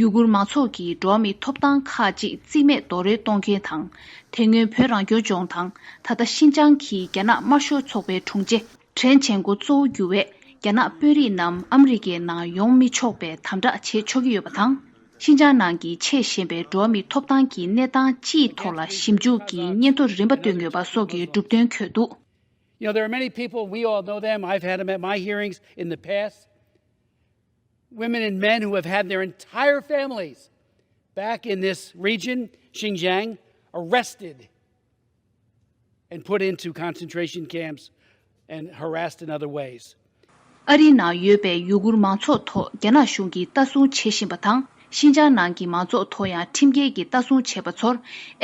ཡུ་གུར་མང་ཚོགས་ཀྱི་འགྲོ་བ་མིའི་ཐོབ་ཐང་ཁག་ཅིག་རྩིས་མེད་རྡོག་རོལ་གཏོང་མཁན་དང་། དེ་སྔོན་བོད་རང་སྐྱོང་ལྗོངས་དང་། ད་ལྟ་ཤིན་ཅང་གི་རྒྱ་ནག་དམར་ཤོག་ཚོགས་པའི་དྲུང་ཆེ། ཁྲེན་ཆན་གོ་གཙོ་བོ་གྱུར་བའི་རྒྱ་ནག་དཔོན་རིགས་རྣམས་ཨ་མི་རི་ཀའི་ནང་ཡོང་མི་ཆོག་པའི་དམ་དྲག་བྱེད་ཆོག་གི་ཡོད་པ་དང་། ཤིན་ཅང་ནང་གི་ཆེས་ཞན་པའི་འགྲོ་བ་མིའི་ཐོབ་ཐང་གི་གནས་སྟངས་སྤྱིའི་ཐོག་ལ་ཞིབ་འཇུག་གི་སྙན་ཐོ་རིམ་པ་བཏོན་དགོས་པ་སོགས་ཀྱི་གྲུབ་དོན་འཁོད་འདུག། You know, there are many people, we all know them, I've had them at my hearings in the past, women and men who have had their entire families back in this region, Xinjiang, arrested and put into concentration camps and harassed in other ways. ཨ་རིའི་ནང་ཡོད་པའི་ཡུ་གུར་མང་ཚོགས་ཐོག་རྒྱ་ནག་གཞུང་གིས་ལྟ་སྲུང་བྱེད་བཞིན་པ་དང་། ཤིན་ཅང་ནང་གི་མང་ཚོགས་ཐོག་ཡང་ཁྲིམས་འགལ་གྱི་ལྟ་སྲུང་བྱས་པ་ཚོར།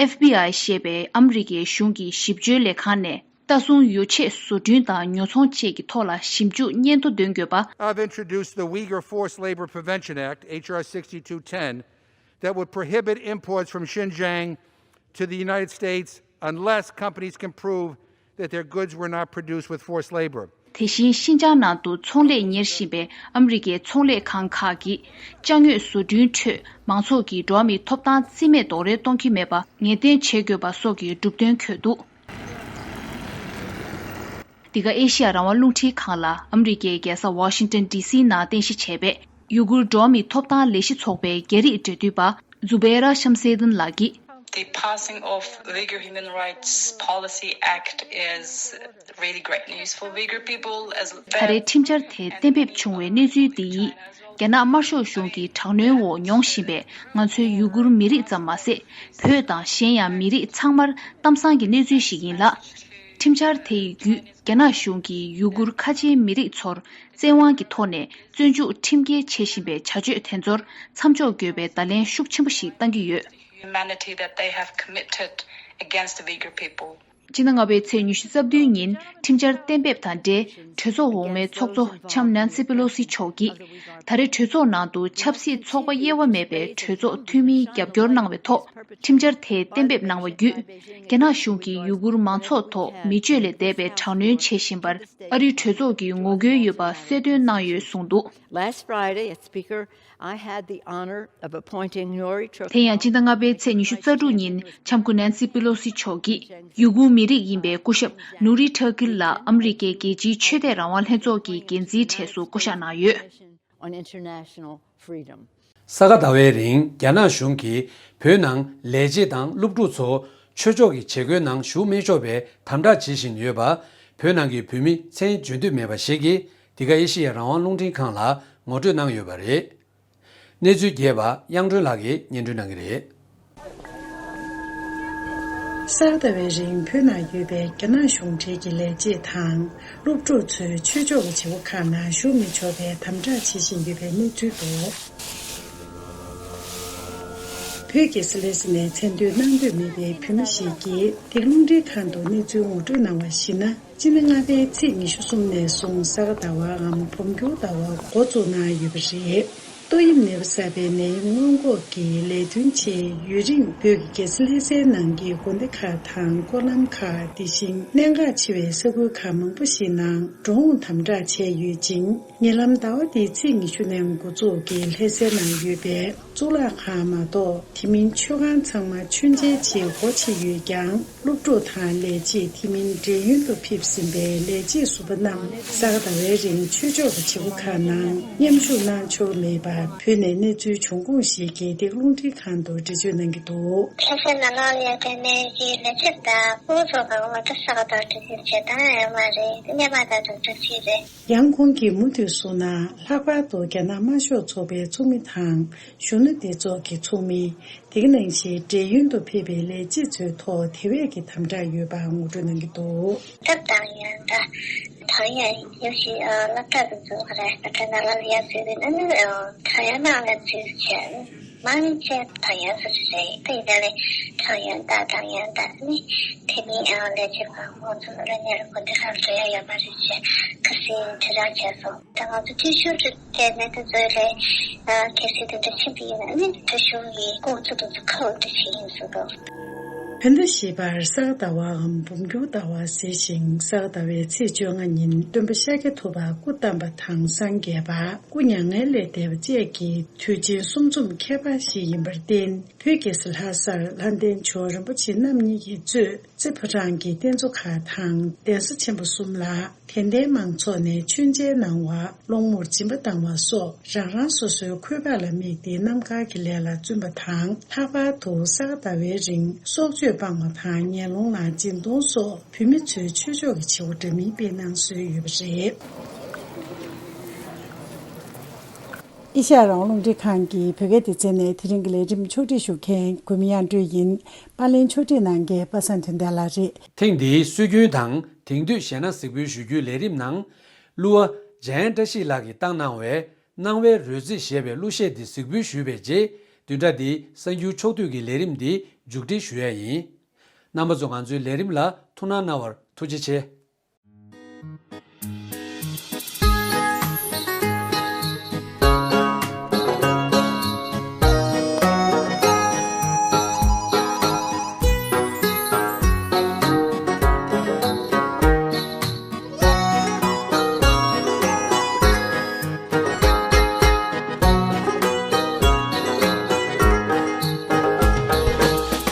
F B I ཞེས་པའི་ཨ་མི་རི་ཀའི་གཞུང་གི་ཞིབ་དཔྱོད་ལས་ཁང་ནས་ལྟ་སྲུང་ཡོ་ཆས་བཟོ་སྐྲུན་དང་ཉོ་ཚོང་བཅས་ཀྱི་ཐོག་ལ་ཞིབ་འཇུག་སྙན་ཐོ་འདོན་དགོས་པ། I've introduced the Uyghur Forced Labor Prevention Act, H R sixty-two ten, that would prohibit imports from Xinjiang to the United States unless companies can prove that their goods were not produced with forced labor. དེ་བཞིན་ཤིན་ཅང་ནང་དུ་ཚོང་ལས་གཉེར་བཞིན་པའི་ཨ་མི་རི་ཀའི་ཚོང་ལས་ཁང་ཁག་གིས་ཅ་དངོས་བཟོ་སྐྲུན་ཁྲོད་མང་ཚོགས་ཀྱི་འགྲོ་བ་མིའི་ཐོབ་ཐང་རྩིས་མེད་རྡོག་རོལ་གཏོང་གི་མེད་པ་ངེས་གཏན་བྱེད་དགོས་པ་སོགས་ཀྱི་གྲུབ་དོན་འཁོད་འདུག། འདི་ག་ཨེ་ཤི་ཡ་རང་དབང་རླུང་འཕྲིན་ཁང་ལ་ཨ་མི་རི་ཀའི་རྒྱལ་ས་ཝ་ཤིང་ཏོན་ཌི་སི་ནང་རྟེན་གཞི་བྱས་པའི་ཡུ་གུར་འགྲོ་བ་མིའི་ཐོབ་ཐང་ལས་གཞི་ཚོགས་པའི་རྒྱ་རིགས་འབྲེལ་མཐུད་པ་ཛུ་བེ་ར་ཤམ་སེ་དིན་ལགས་ཀྱིས། The passing of Uyghur Human Rights Policy Act is really great news for Uyghur people as ད་རེས་ཁྲིམས་འཆར་དེ་གཏན་འབེབས་བྱུང་བའི་གནས་ཚུལ་འདི་ཡིས། རྒྱ་ནག་དམར་ཤོག་གཞུང་གི་དྲག་གནོན་འོག་མྱོང་བཞིན་པའི་ང་ཚོའི་ཡུ་གུར་མི་རིགས་ཙམ་མ་ཟད། བོད་དང་གཞན་ཡང་མི་རིགས་ཚང་མར་གཏམ་བཟང་གི་གནས་ཚུལ་ཞིག་ཡིན་ལ། ཁྲིམས་འཆར་དེ་ཡི་བརྒྱུད། རྒྱ་ནག་གཞུང་གིས་ཡུ་གུར་ཁ་ཆེའི་མི་རིགས་ཚོར་བཙན་དབང་གི་ཐོག་ནས་བཙོན་འཇུག་ཁྲིམས་འགལ་བྱེད་བཞིན་པའི་བྱ་སྤྱོད་དེ་ཚོར་མཚམས་འཇོག་དགོས་པའི་བརྡ་ལན་ཤུགས་ཆེན་པོ་ཞིག་བཏང་གི་ཡོད། Humanity that they have committed against the Uyghur people. སྤྱི་ཟླ་ལྔ་པའི་ཚེས་ཉི་ཤུ་རྩ་བདུན་ཉིན་ཁྲིམས་འཆར་གཏན་འབེབས་དང་འབྲེལ། གྲོས་ཚོགས་འོག་མའི་ཚོགས་གཙོ་ལྕམ་ནན་སི་པེ་ལོ་སི་མཆོག་གིས། ད་རེས་གྲོས་ཚོགས་ནང་དུ་ཆབ་སྲིད་ཚོགས་པ་དབྱེ་བ་མེད་པའི་གྲོས་ཚོགས་འཐུས་མིའི་རྒྱབ་སྐྱོར་གནང་བའི་ཐོག་ཁྲིམས་འཆར་དེ་གཏན་འབེབས་གནང་བ་བརྒྱུད། རྒྱ་ནག་གཞུང་གིས་ཡུ་གུར་མང་ཚོགས་ཐོག་མི་སྤྱོད་ལས་འདས་པའི་དྲག་གནོན་བྱེད་བཞིན་པར་ཨ་རིའི་གྲོས་ཚོགས་ཀྱིས་ངོ་རྒོལ་ཡོད་པ་གསལ་སྟོན་གནང་ཡོད་གསུངས་འདུག། Last Friday, as Speaker, I had the honor of appointing Nuri དེ་ཡང་སྤྱི་ཟླ་ལྔ་པའི་ཚེས་ཉི་ཤུ་རྩ་དྲུག་ཉིན་ལྕམ་སྐུ་ནན་སི་པེ་ལོ་སི་མཆོག་གིས་ཡུ་གུར་མི་རིགས་ཡིན་པའི་སྐུ་ཞབས་ནུ་རི་ཐ་ཀིར་ལ་ཨ་མི་རི་ཀའི་རྒྱལ་སྤྱིའི་ཆོས་དད་རང་དབང་ལྷན་ཚོགས་ཀྱི་འགན་འཛིན་གྲས་སུ་བསྐོ་གཞག་གནང་ཡོད། On international freedom. ས་ག་ཟླ་བའི་རིང་རྒྱ་ནག་གཞུང་གིས་བོད་ནང་ལས་བྱེད་དང་སློབ་ཕྲུག་ཚོ་ཆོས་ཕྱོགས་ཀྱི་བྱེད་སྒོའི་ནང་ཞུགས་མི་ཆོག་པའི་དམ་དྲག་བྱེད་བཞིན་ཡོད་པ། བོད་ནང་གི་བོད་མི་མཚན་བརྗོད་འདོད་མེད་པ་ཞིག་གིས་འདི་ག་ཨེ་ཤེ་ཡ་རང་དབང་རླུང་འཕྲིན་ཁང་ལ་ངོ་སྤྲོད་གནང་ཡོད་པ་རེད། གནས་ཚུལ་རྒྱས་པ་དབྱངས་སྒྲོན་ལགས་ཀྱིས་སྙན་སྒྲོན་གནང་གི་རེད། གསར་དར་བའི་རིང་བོད་ནང་ཡོད་པའི་རྒྱ་ནག་གཞུང་འབྲེལ་གྱི་ལས་བྱེད་དང་སློབ་ཕྲུག་ཚོས་ཆོས་ཕྱོགས་ཀྱི་བྱེད་སྒོ་ཁག་ནང་ཞུགས་མི་ཆོག་པའི་དམ་དྲག་བྱེད་བཞིན་ཡོད་པའི་གནས་ཚུལ་འདུག། བོད་ཀྱི་སི་ལེ་སི་ནས་མཚན་འདོན་གནང་འདོད་མེད་པའི་བོད་མི་ཞིག་གིས་འདི་རླུང་འཕྲིན་ཁང་དུ་གནས་ཚུལ་ངོ་སྤྲོད་གནང་བར་གཞིགས་ན། སྤྱི་ཟླ་ལྔ་པའི་ཚེས་ཉི་ཤུ་གསུམ་ནས་བཟུང་ས་ག་ཟླ་བའམ་འབུམ་འགྱུར་ཟླ་བ་འགོ་བཙུགས་གནང་ཡོད་པ་རེད། ཏོག་དབྱིབས་ནད་པ་གསར་པའི་ནད་ཡམས་སྔོན་འགོག་གི་ལས་དོན་ཆེད་ཡུན་རིང་བོད་ཀྱི་རྒྱལ་སའི་ལྷ་སའི་ནང་གི་དགོན་སྡེ་ཁག་དང་སྐོར་ལམ་ཁག་དེ་བཞིན་གནད་འགག་ཆེ་བའི་ས་ཁུལ་ཁག་མང་པོ་ཞིག་ནང་འགྲོ་འོང་དམ་དྲག་བྱས་ཡོད་ཅིང་། ཉེ་ལམ་ཟླ་བ་འདིའི་ཚེས་ཉི་ཤུ་ནས་འགོ་འཛུགས་ཀྱིས་ལྷ་སའི་ནང་ཡོད་པའི་གཙུག་ལག་ཁང་མ་གཏོགས་དེ་མིན་མཆོད་ཁང་ཚང་མ་མཆོད་མཇལ་ཆེད་སྒོ་ཕྱེ་ཡོད་ཀྱང་། སློབ་ཕྲུག་དང་ལས་བྱེད་དེ་མིན་འབྲེལ་ཡོད་དུ་ཕེབས་ཟིན་པའི་ལས་བྱེད་ཟུར་པ་རྣམས་ས་ག་ཟླ་བའི་རིང་ཆོས་ཕྱོགས་ཀྱི་བྱེད་སྒོ་ཁག་ནང་མཉམ་ཞུགས་གནང་ཆོག་མེད་པ་བོད་ནས་གནས་ཚུལ་བྱུང་ཁུངས་ཤིག་གིས་འདི་ག་རླུང་འཕྲིན་ཁང་དུ་འགྲེལ་བརྗོད་གནང་གི་འདུག། ལྷ་སའི་ནང་ལ་ཡོད་པའི་ནས་ཀྱི་ལས་བྱེད་དང་སློབ་ཕྲུག་ཁག་ང་ཚོ་ས་ག་ཟླ་བ་འགྲེལ་བརྗོད་བྱེད་སྟངས་ཡོད་མ་རེད། སྔོན་མ་དང་དུ་གྲུབ་ཀྱི་རེད། ཡང་ཁོང་གིས་མུ་མཐུད་གསུངས་ན། ལྷག་པར་དུ་རྒྱ་ནག་དམར་ཤོག་ཚོགས་པའི་ཚོགས་མི་དང་གཞོན་ནུ་སྡེ་ཚོགས་ཀྱི་ཚོགས་མི། དེ་ག་ནང་བཞིན་འབྲེལ་ཡོད་དུ་ཕེབས་པའི་ལས་བྱེད་ཚོའི་ཐོག་དེ་བས་ཀྱི་དམ་དྲག་ཡོད་པ་ངོ་སྤྲོད་གནང་གི་འདུག། སྟབས་དང་ཡང་འདྲ། ད་ཡང་ཡོད་ཞིག་སློབ་གྲྭ་དུ་འཛུལ་བ་རེད། སློབ་གྲྭ་ནང་ལ་ཡར་འཛུལ་དུས་ཨ་ནི་ཁྲང་ཡོན་ནང་ལ་འཛུལ་བྱས། མང་ཆེ་ཐང་ཡོན་སུ་ཞིག་རེད། དེ་ཡིན་ནའི་ཁྲང་ཡོན་དང་ཀྲང་ཡོན་དང་ནི་དེ་མིན་ལས་བྱེད་པ་ཁོང་ཚོ་ལ་ནི་རུ་དགོན་སྡེ་ཁག་འགྲོ་ཡ་ཡོད་མ་རེད་ཅེས་ཁ་སང་དྲི་བསྒྲགས་བྱས་སོང་། ད་ང་ཚོ་འཐུས་ཤོར་གྱི་གནད་དོན་ཚོའི་ལས་གལ་སྲིད་དེ་འདྲ་ཕྱིན་པ་ཡིན་ན་ནི་བོད་གཞུང་གི་ཁོང་ཚོ་དུ་ཚོ་ཁ་འོག་ཏུ་བྱེད་ཡིན་ཟེར་འདུག་བོད་ཟླ་བཞི་པར་ས་ག་ཟླ་བའམ་འབུམ་འགྱུར་ཟླ་བ་ཟེར་ཞིང་། ས་ག་ཟླ་བའི་ཚེས་བཅོ་ལྔ་ཉིན་སྟོན་པ་ཤཱཀྱ་ཐུབ་པ་སྐུ་བལྟམས་པ་དང་སངས་རྒྱས་པ། སྐུ་མྱ་ངན་ལས་འདས་པ་བཅས་ཀྱི་དུས་ཆེན་གསུམ་འཛོམས་ཁྱད་པར་ཞིག་ཡིན་པར་བརྟེན། བོད་རྒྱལ་ས་ལྷ་སར་ལྷ་ལྡན་ཇོ་བོ་རིན་པོ་ཆེ་རྣམ་གཉིས་ཀྱིས་གཙོས་རྩེ་ཕོ་བྲང་གི་རྟེན་གཙོ་ཁག་དང་གདན་ས་ཆེན་པོ་གསུམ་ལ་དད་ལྡན་མང་ཚོགས་ནས་མཆོད་མཇལ་གནང་བ། སློང་མོར་སྦྱིན་པ་བཏང་བ་སོགས་རང་རང་སོ་སོའི་འཁོས་དཔག་ལ་དམིགས་ཏེ་རྣམ་དཀར་གྱི་ལས་ལ་བརྩོན་པ་དང་། ལྷག་པར་དུ་ས་ག་ཟླ་བའི་རིང་སྲོག་གཅོད་སྤང་བ་དང་ངན་སློང་ལ་སྦྱིན་གཏོང་སོགས་བོད་མི་ཚོའི་ཆོས་ཕྱོགས་ཀྱི་བྱེད་སྒོ་འདྲ་མིན་སྤེལ་གནང་སྲོལ་ཡོད་པ་རེད། ཨེ་ཤ་ཡ་རང་དབང་རླུང་འཕྲིན་ཁང་གི་བོད་སྐད་སྡེ་ཚན་ནས་དེ་རིང་གི་ལས་རིམ་ཕྱོགས་སྒྲིག་ཞུ་མཁན་གུས་མོ་དབྱངས་སྒྲོན་ཡིན། པར་ལེན་ཕྱོགས་སྒྲིག་གནང་མཁན་པ་སངས་དོན་ལྡན་ལགས་རེད། ཐེངས་འདིའི་སྲོལ་རྒྱུན་དང་དེང་དུས་གཞས་སྣ་གཟིགས་འབུལ་ཞུ་རྒྱུའི་ལས་རིམ་ནང་། གླུ་བ་འཇམ་དབྱངས་བཀྲ་ཤིས་ལགས་ཀྱིས་བཏང་གནང་བའི་སྣང་བའི་རོལ་རྩེད་ཞེས་པའི་གླུ་གཞས་འདི་གཟིགས་འབུལ་ཞུས་པའི་རྗེས། བདུན་ཕྲག་འདིའི་གསར་འགྱུར་ཕྱོགས་བསྡུས་ཀྱི་ལས་རིམ་འདི་མཇུག་སྒྲིལ་ཞུ་ཡས་ཡིན། རྣམ་པ་ཚོ་ང་ཚོའི་ལས་རིམ་ལ་ཐུགས་སྣང་གནང་བར་ཐུགས་རྗེ་ཆེ།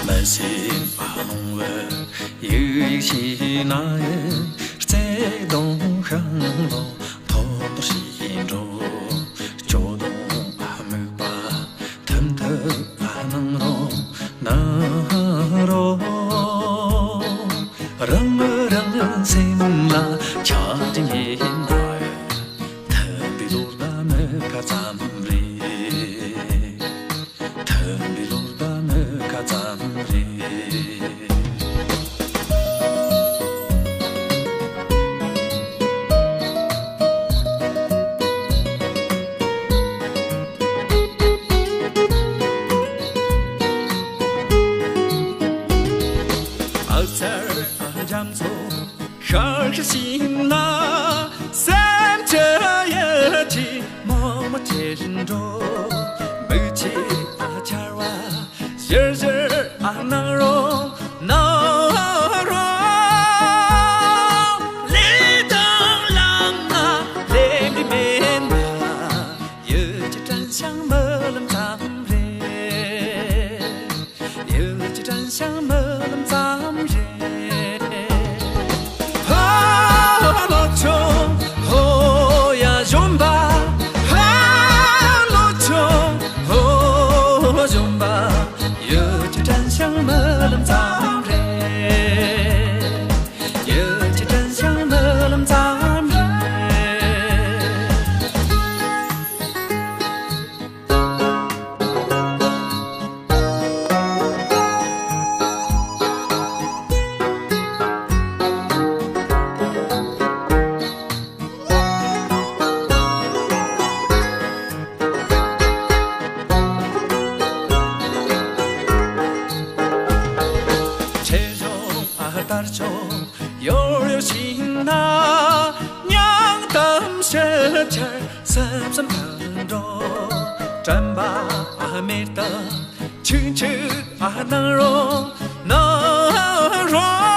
མི་སེམས་ལྷུང་བའི་ཡིག་ཡིག་ཤེས་ན་ཡི་བརྩེ་དུང་ཤིང་ལོ་མཐོ་མཐོ་ཞིག་འགྲོ། སྐྱོ་གདུང་དམིགས་པ་ཐུམ་ཐུབ་སྣང་རུང་སྣང་རུང་། རང་རང་སེམས་ལ་ཆགས་ཀྱི་ཡིན་ན། མཐུན་པའི་བློ་ལྡན་མི་ག་ཙམ་རེད། མཐུན་པའི་བློ་ལྡན་མི་ག་ཙམ་རེད། ཨ་ཚར་ཨ་རྒྱ་མཚོ་ཤར་ཤར་ཕྱིན་ན། སེམས་ཀྱི་ཡིད་ཀྱི་མོག་མོག་ཆེ་རིན་འགྲོ། མིག་ཆེ་ཨ་ཆར་བ་ཞིར་ཞིར་ཨ་སྣང་རུང་སྣང་རུང་། ལས་དང་བླངས་ན་ལས་འབྲས་མེད་ན། ཡིད་ཀྱི་དྲན་ཤིང་རྨི་ལམ་ཙམ་རེད། ཡིད་ཀྱི་དྲན་ཤིང་རྨི་ལམ་ཙམ་རེད། ཧ་ལོ་ཆུང་ཧོ་ཡ་གཞོན་པ། ཧ་ལོ་ཆུང་ཧོ་གཞོན་པ། ཡིད་ཀྱི་དྲན་ཤིང་རྨི་ལམ་ཙམ་རེད། ཡིད་ཀྱི་དྲན་ཤིང་རྨི་ལམ་ཙམ་རེད། ཆེ་ཆུང་ཨ་དར་ཆུང་ཡོར་ཡོར་ཕྱིན་ན། མྱང་གཏམ་ཞིབ་ཆར་སེམས་སེམས་ཐང་འགྲོ། དྲན་པ་ཨ་མེར་ཏ་ཆུང་ཆུང་ཨ་སྣང་རུང་སྣང་རུང་